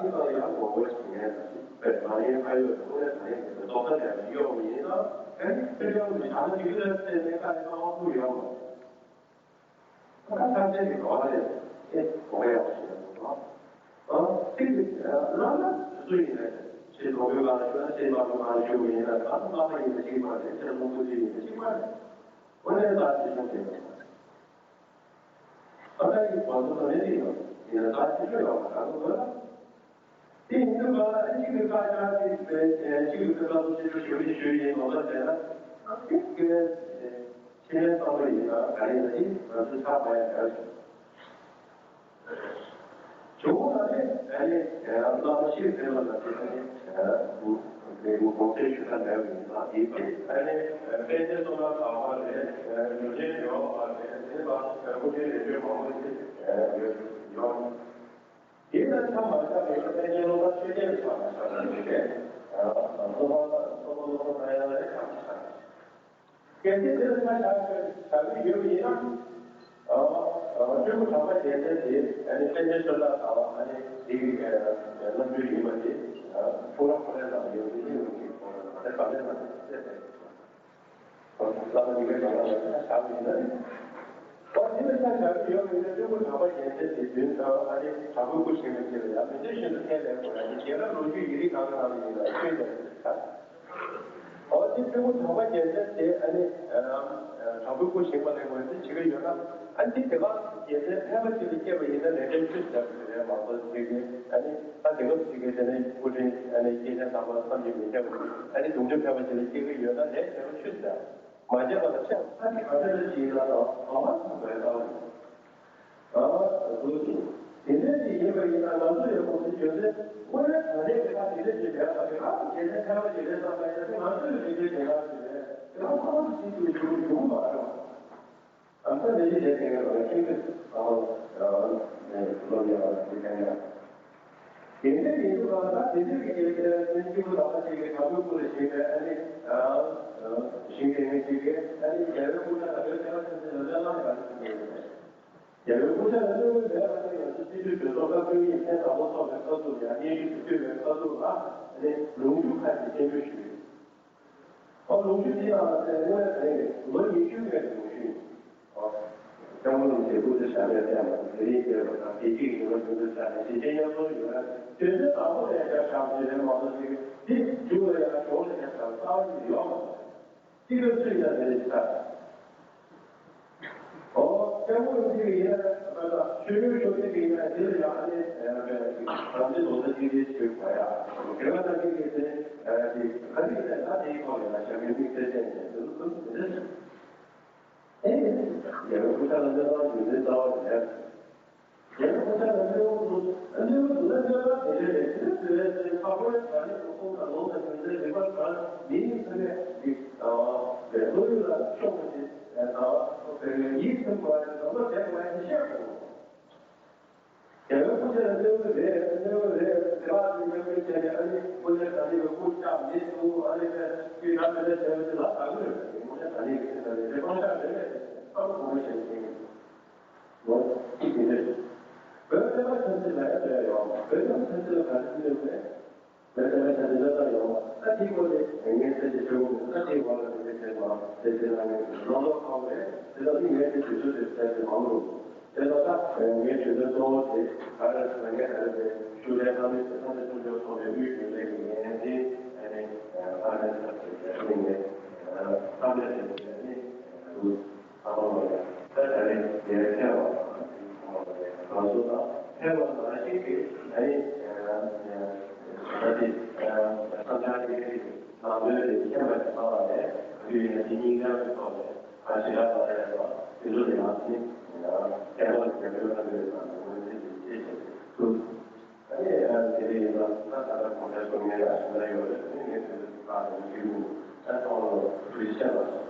དེ་ལ་ཡང་ངོ་རྒོལ་བྱེད་མཁན་དང་དཔེ་མ་ཡིན་ཁ་ཡོད་དང་དངོས་གནས་ད་ཡིན་གྱི་རྡོག་རྩ་ལས་ཡོང་མི་ཡིན་ན་ཨ་ནི་ཁྱོད་ཡང་མི་ཆགས་ན་དེ་གི་ལ་བརྟེན་ནས་ཁ་ཡི་མ་དབང་པོ་ཡོང་ད་ཐམས་ཅད་ཀྱི་འགྲོ་བ་རེད་དེ་གོ་བ་ཡག་པོ་ཞིག་ཡོང་དགོས། ཨ་ཚིག་གི་བླ་མ་སུ་ཡིན་ན་ཞེས་གོ་བའི་བར་ཞུ་ན་ཞེས་མ་གོ་བར་ཞུ་བ་ཡིན་ན་ད་བླ་མ་ཡིན་ན་གཅིག་མ་རེད་ཅེས་མོ་ཀུ་ཅི་ཡིན་ན་གཅིག་མ་རེད། དངོས་གནས་ད་དེ་བྱུང་དེ་ཡོད། ཨ་ད་ཡིག་བར་དུ་ད་མེད་དེ་ཡོད་ཡིན་ན་ད་ཅི་ཤོད་ཡོད་མ་གང་དུ་དགོས་ན། དེ་ཡིན་དུས་ག་ཨ་གཅིག་གི་བཀའ་རྒྱ་དེ་བས་གཅིག་གི་བཀའ་སློབ་ཅི་ཤོད་ཞུ་ཡིན་ཞུ་ཡིན་ནོ་ད་ཟེར་ན་ཨ་གཅིག་གི་ཕྱི་ལན་བསམ་བློ་ཡིན་ན་ག་ཡིན་ན་དེ་ང་ཚོ་ཆགས་པ་ཡང་འདྲ་ཞིག་བྱུང་ན་ནི་ཨ་ནི་བླ་མ་ཤེས་ཟེར་བ་ལ་དེ་ནི་དེ་ངོ་ཚ་ཞུ་ད་འདྲ་ཡིན་ན་དེ་ཨ་ནི་དཔལ་ལྡན་སོ་ན་ག་བ་རེད། ཡོ་ཇེ་ཡོ་བ་རེད། དེ་ལ་ཁོ་ཚོའི་ལས་བྱེད་མང་པོ་ཞིག་ཡོད། དེ་ལ་ཆ་མ་བཞག་པའི་དཔལ་ལྡན་སློབ་གྲྭ་ཆོས་སྡེ་ལ་ཆ་མ་བཞག་པ་ཞིག་རེད། སློབ་མ་སློབ་མ་སློབ་མ་ཡང་ལ་ཆ་མ་བཞག་གལ་སྲིད་དེ་ལ་ཆ་བཞག་བཞག་གི་ཡོད་པ་ཡིན་ན། སྤྲུལ་སྐུ་གྲགས་པ་རྒྱལ་མཚན་དེ་ཨ་ནི་བསྟན་པའི་ཆོས་བདག་དང་ཨ་ནི་དེའི་རྣམ་སྤྲུལ་ཡིན་པ་དེ་ཕུགས་རབ་ཁོ་ནའི་ནང་ཡོད་པའི་གནས་ལུགས་ཀྱི་ཐོག་ལ་ཨ་ནི་ག་ལེར་ལ་གསལ་བསྡད་ཡོད། བླ་མ་ཉི་མའི་གྲངས་ལ་ཆ་བཞག་པ་ཡིན་ན་ནི། ཨོ་དེ་ལ་ཆ་བཞག་གི་ཡོད་པ་ཡིན་ན་སྤྲུལ་སྐུ་གྲགས་པ་རྒྱལ་མཚན་དེ་མདུན་དང་ཨ་ནི་དྲག་པོའི་སྐུ་ཆེན་པོ་དེ་ལ་ཡང་མི་འདོད་བཞིན་དུ་ཁས་ལེན་དགོས་ཡ་ནི་རྒན་ལགས་ལོ་རྒྱུས་ཡིག་རིགས་གང་གི་ནང་ལ་ཡིན་ན་ཤོད་ནས་ཆ། ཨོ་དེ། སྐྱེས་བུ་དམ་པ་རྒྱལ་མཚན་དེ་ཨ་ནི་དྲང་པོའི་སྐུ་བཞེངས་པ་ལ་ངོས་འཛིན་བྱེད་ཀྱི་ཡོད་ན། ཨ་ནི་དེ་ག་རྒྱལ་མཚན་ཕལ་པ་ཅིག་ལ་སྐྱེས་པ་ཡིན་ན་ལས་འབྲས་ཆོས་ཟེར་བ་རེད་མ་གཏོགས་དེ་གི་ཨ་ནི་ད་དེ་ག་ཅིག་གི་དེ་ནས་སྐུ་ཕྲེང་ཨ་ནི་སྐྱེས་ཆེན་དམ་པ་བསམ་གྱིས་མི་ཁྱབ་པ་ཨ་ནི་གདུང་ཕྲན་ཕལ་པ་ཅིག་ལ་སྐྱེས་ཀྱི་ཡོད་ན་ལས་འབྲས་ཆོས་ཟེར། མ་བྱས་པ་ལ་ཤ་ཁ་ནི་ག་ཚོད་ཅིག་ཡིན་ན་དང་བ་མ་ཚང་བའི་ལྟ་བ་རེད། ཨ་འདུག་ཅིང་དེ་འདྲ་ཅིག་ཡིན་པ་ཡིན་ན་ང་ཚོ་ཡང་ཁོང་ཚོའི་རྒྱུ་མཚན་དངོས་གནས་ད་ལྟའི་དེ་དག་དེ་འདྲ་ཅིག་མེད་པ་དེ་ག་རྒྱལ་ཚན་ཐལ་བ་ཅིག་རེད་བསམ་པ་ཡིན་ན་དེ་ང་ཚོའི་རིག་པའི་རྒྱལ་ཁབ་ཅིག་རེད། དེ་ག་ཁོང་ཚོ་ཅིག་ཏུ་འགྱུར་འགྱུར་མ་རེད་བ། ཨ་ས་ནས་ཅི་བྱེད་མཁན་རེད་བ་ཁྱེད་ཚོས་ཨ་ནས་སློབ་གཉེར་བ་དེ་ག་ཡང་། དེ་འདྲའི་ཡིན་དུས་གང་ལྟར་དེ་འདྲའི་གི་རྒྱལ་ཁབ་ཅིག་སྐྱེས་བུ་དམ་པ་ཅིག་གི་དྲང་པོའི་སྐུ་ལ་བཞེངས་པའི་ཨ་ནི་ཞིང་དེ་ངེས་ཅིག་གི་ཨ་ནི་རྒྱལ་བའི་སྐུ་ཕྲེང་ལ་བོད་རྒྱལ་བ་ཐམས་ཅད་ལ་སྨོན་ལམ་ག་རེ་ཞུ་གི་ཡོད་རེད། རྒྱལ་བའི་སྐུ་ཕྲེང་ལ་གནོད་པའི་མེད་པ་ནི་ང་ཚོ་སྤྱི་འཐུས་གྲོས་ཚོགས་སྐབས་བཅུ་གཉིས་ཐེངས་དང་པོ་ཚོགས་པའི་སྐབས་སུ་ཡང་སྙན་ཞུ་དེ་ཕུལ་བའི་སྐབས་སུ་ལ་ནི་ལུང་རྒྱུ་ཁ་ཅིག་སྙན་སྒྲོན་ཞུས་ཡོད། ཨོ་ལུང་རྒྱུ་དེ་ཡང་དངོས་གནས་ལོ་ཉི་ཤུ་སྔོན་གྱི་ལུང་རྒྱུ་ཡིན། ཨོ་སྐྱབས་མགོན་རིན་པོ་ཆེ་སྐུ་ཚེ་ཞབས་པད་བརྟན་པ་དང་བོད་རིགས་རྒྱལ་པོ་དང་བདེ་སྐྱིད་ཀྱི་ཉི་མ་བྱུང་དུས་ས་ནས་ཞི་བདེ་མཉམ་གསུམ་ཡོད་ན་དོན་ཚན་དང་པོ་ལ་ཡང་བསྐྱར་བཞག་ཅེས་ལན་མང་པོ་ཞིག་འདི་མཇུག་ལ་ཡང་གཞུང་ལ་ཡང་བསྐྱར་རྩ་བ་ཉིད་ཡོད་མ་རེད། གཅིག་ལ་ཚུད་ཡང་དེ་རེད་ཆགས། ཨོ་སྐྱབས་མགོན་ཚེ་རིང་ཡིན་ན་ད་ལྟ་ཆོས་གླིང་ཆོས་སྡེ་གི་ཡིན་ན་དེ་ལ་ཡང་ཨ་ནི་རང་བཙན་རྡོག་རྩ་གཅིག་སྒྲིལ་བྱེད་དགོས་ཡ། དགེ་བ་རྣམ་འདྲེན་གྱི་དེ་དེ་ག་རེ་ཡིན་ན་ད་དེའི་ཐོག་ལ་ཡང་ཞབས་ཡོན་དམིགས་བསལ་བསྟན་ནས་དེ་ཚོ་དེ་འདྲ་ཞིག་ཨེ་ཡང་སྐུ་ཕྲེང་ལ་གནོད་པ་ཡོད་མེད་རྩ་བ་རེད། རྒྱལ་བ་སྐུ་ཕྲེང་ལ་གནོད་པ་འདུག་གནོད་པ་འདུག་ན་གནོད་པ་དེ་འདྲ་རེད། དེ་འདྲ་བཟོས་ཟིན་ཁ་པར་ད་ནི་གོ་ཁུངས་དང་ལུང་དང་རྒྱུ་མཚན་རིག་པ་གང་མིའི་ཚུལ་ནས་འདི་བའི་བློ་ཡུལ་ལ་ཤོག་པ་ཞིག་དང་བའི་ཡིད་ཚིམ་པ་ཡང་འཛོམས་པ་བྱས་པ་ཡང་ཤེས་དགོས། རྒྱལ་བའི་སྐུ་ཕྲེང་ལ་གནོད་པ་རེད། གནོད་པ་རེད། དེ་བ་དེ་གནོད་པ་བྱས་ནས་ཨ་ནི་དངོས་གནས་ད་ནི་བའི་སྐུ་ལྕགས་མེད་འདུག་ཨ་ནི་བའི་དུས་ད་དེ་འདྲ་བྱས་པ་དེ་ལ་ད་གནོད་རེད། དངོས་གནས་ད་ནི་བའི་ཚེ་ད་ནི་དེ་སྤང་བྱ་རེད། བསམ་བློ་གོང་མ་བྱས་ནས་བྱས་ཡིན། ལོ་གཅིག་ཡིན་རེད། བོད་བསྟན་པ་ཆབ་སྲིད་ལ་ཡང་འབྲེལ་ཡོད། བོད་བསྟན་པ་ཆབ་སྲིད་ལ་ག་རེ་བརྩི་ཡོད་མེད། བོད་བསྟན་པ་ཆབ་སྲིད་ལ་ད་ཡོང་བ་ད་དེའི་སྐོར་དེ་ངས་གསལ་བཤད་ཞུ་དགོས་མེད། ད་དེའི་སྐོར་ལ་དེ་འདྲའི་བཤད་པ་དེ་བཤད་གནང་མཁན་གྱི་ལོ་ལོ་ཁག་པོ་རེད། དེ་ལྟ་དུས་ངས་དེ་དུས་ཚོད་དེ་བཤད་དེ་མང་རུང་། དེ་ལྟ་ད་ངའི་ཞུ་དོན་གཙོ་བོ་དེ་ག་རེ་ཟེར་ན་ངས་ད་རེས་དེ་ཞུ་ལས་ཁང་མི་དེ་ཚང་མས་ཐུགས་འཇོག་ཚོགས་པའི་དབུས་རྒྱུན་ལས་ཀྱི་ངས་དེ་ཨ་ནི་ཨ་ནི་ད་དེ་བཤད་དེ་ངས་ཨ་ནི་ད་ལས་དེ་ཨ་ནི། ཨ་མ་མ་ཡ། ད་ད་རེས་ངས་ཕལ་བ་དང་ང་ཚོ་དང་ཕལ་བ་ནང་བཞིན་གྱི་ཨ་ནི་ད་ཅི་བསམ་འཆར་དེ་ནང་དོན་དེ་མཁྱེན་པ་ཞིག་ཐོག་ནས་ག་དུས་ཡིན་ན་དེ་སྙིང་གང་གི་ཐོག་ནས་ག་ཞིག་ལ་ལ་ཡ་དང་དེ་ཚོ་ལ་ཡང་ནི་ཡང་བསྟན་པ་ལ་རྒྱབ་སྐྱོར་གནང་གི་ཡོད་པ་ནི་ངོས་འཛིན་དེ་ཤེས་བྱེད་ཐུབ། ཨ་ནི་ཡང་དེ་འདྲ་ཡིན་ཙང་ད་ད་ལྟ་གོང་ས་མཆོག་ངའི་ལ་ཞུ་ན་ཡོད་རེད། ཨ་ནི་ངས་དེ་ཚོ་ཕར་ནས་ཞུས་འདུག་ད་ཐོག་ལ་བུ་ཤ་ལ།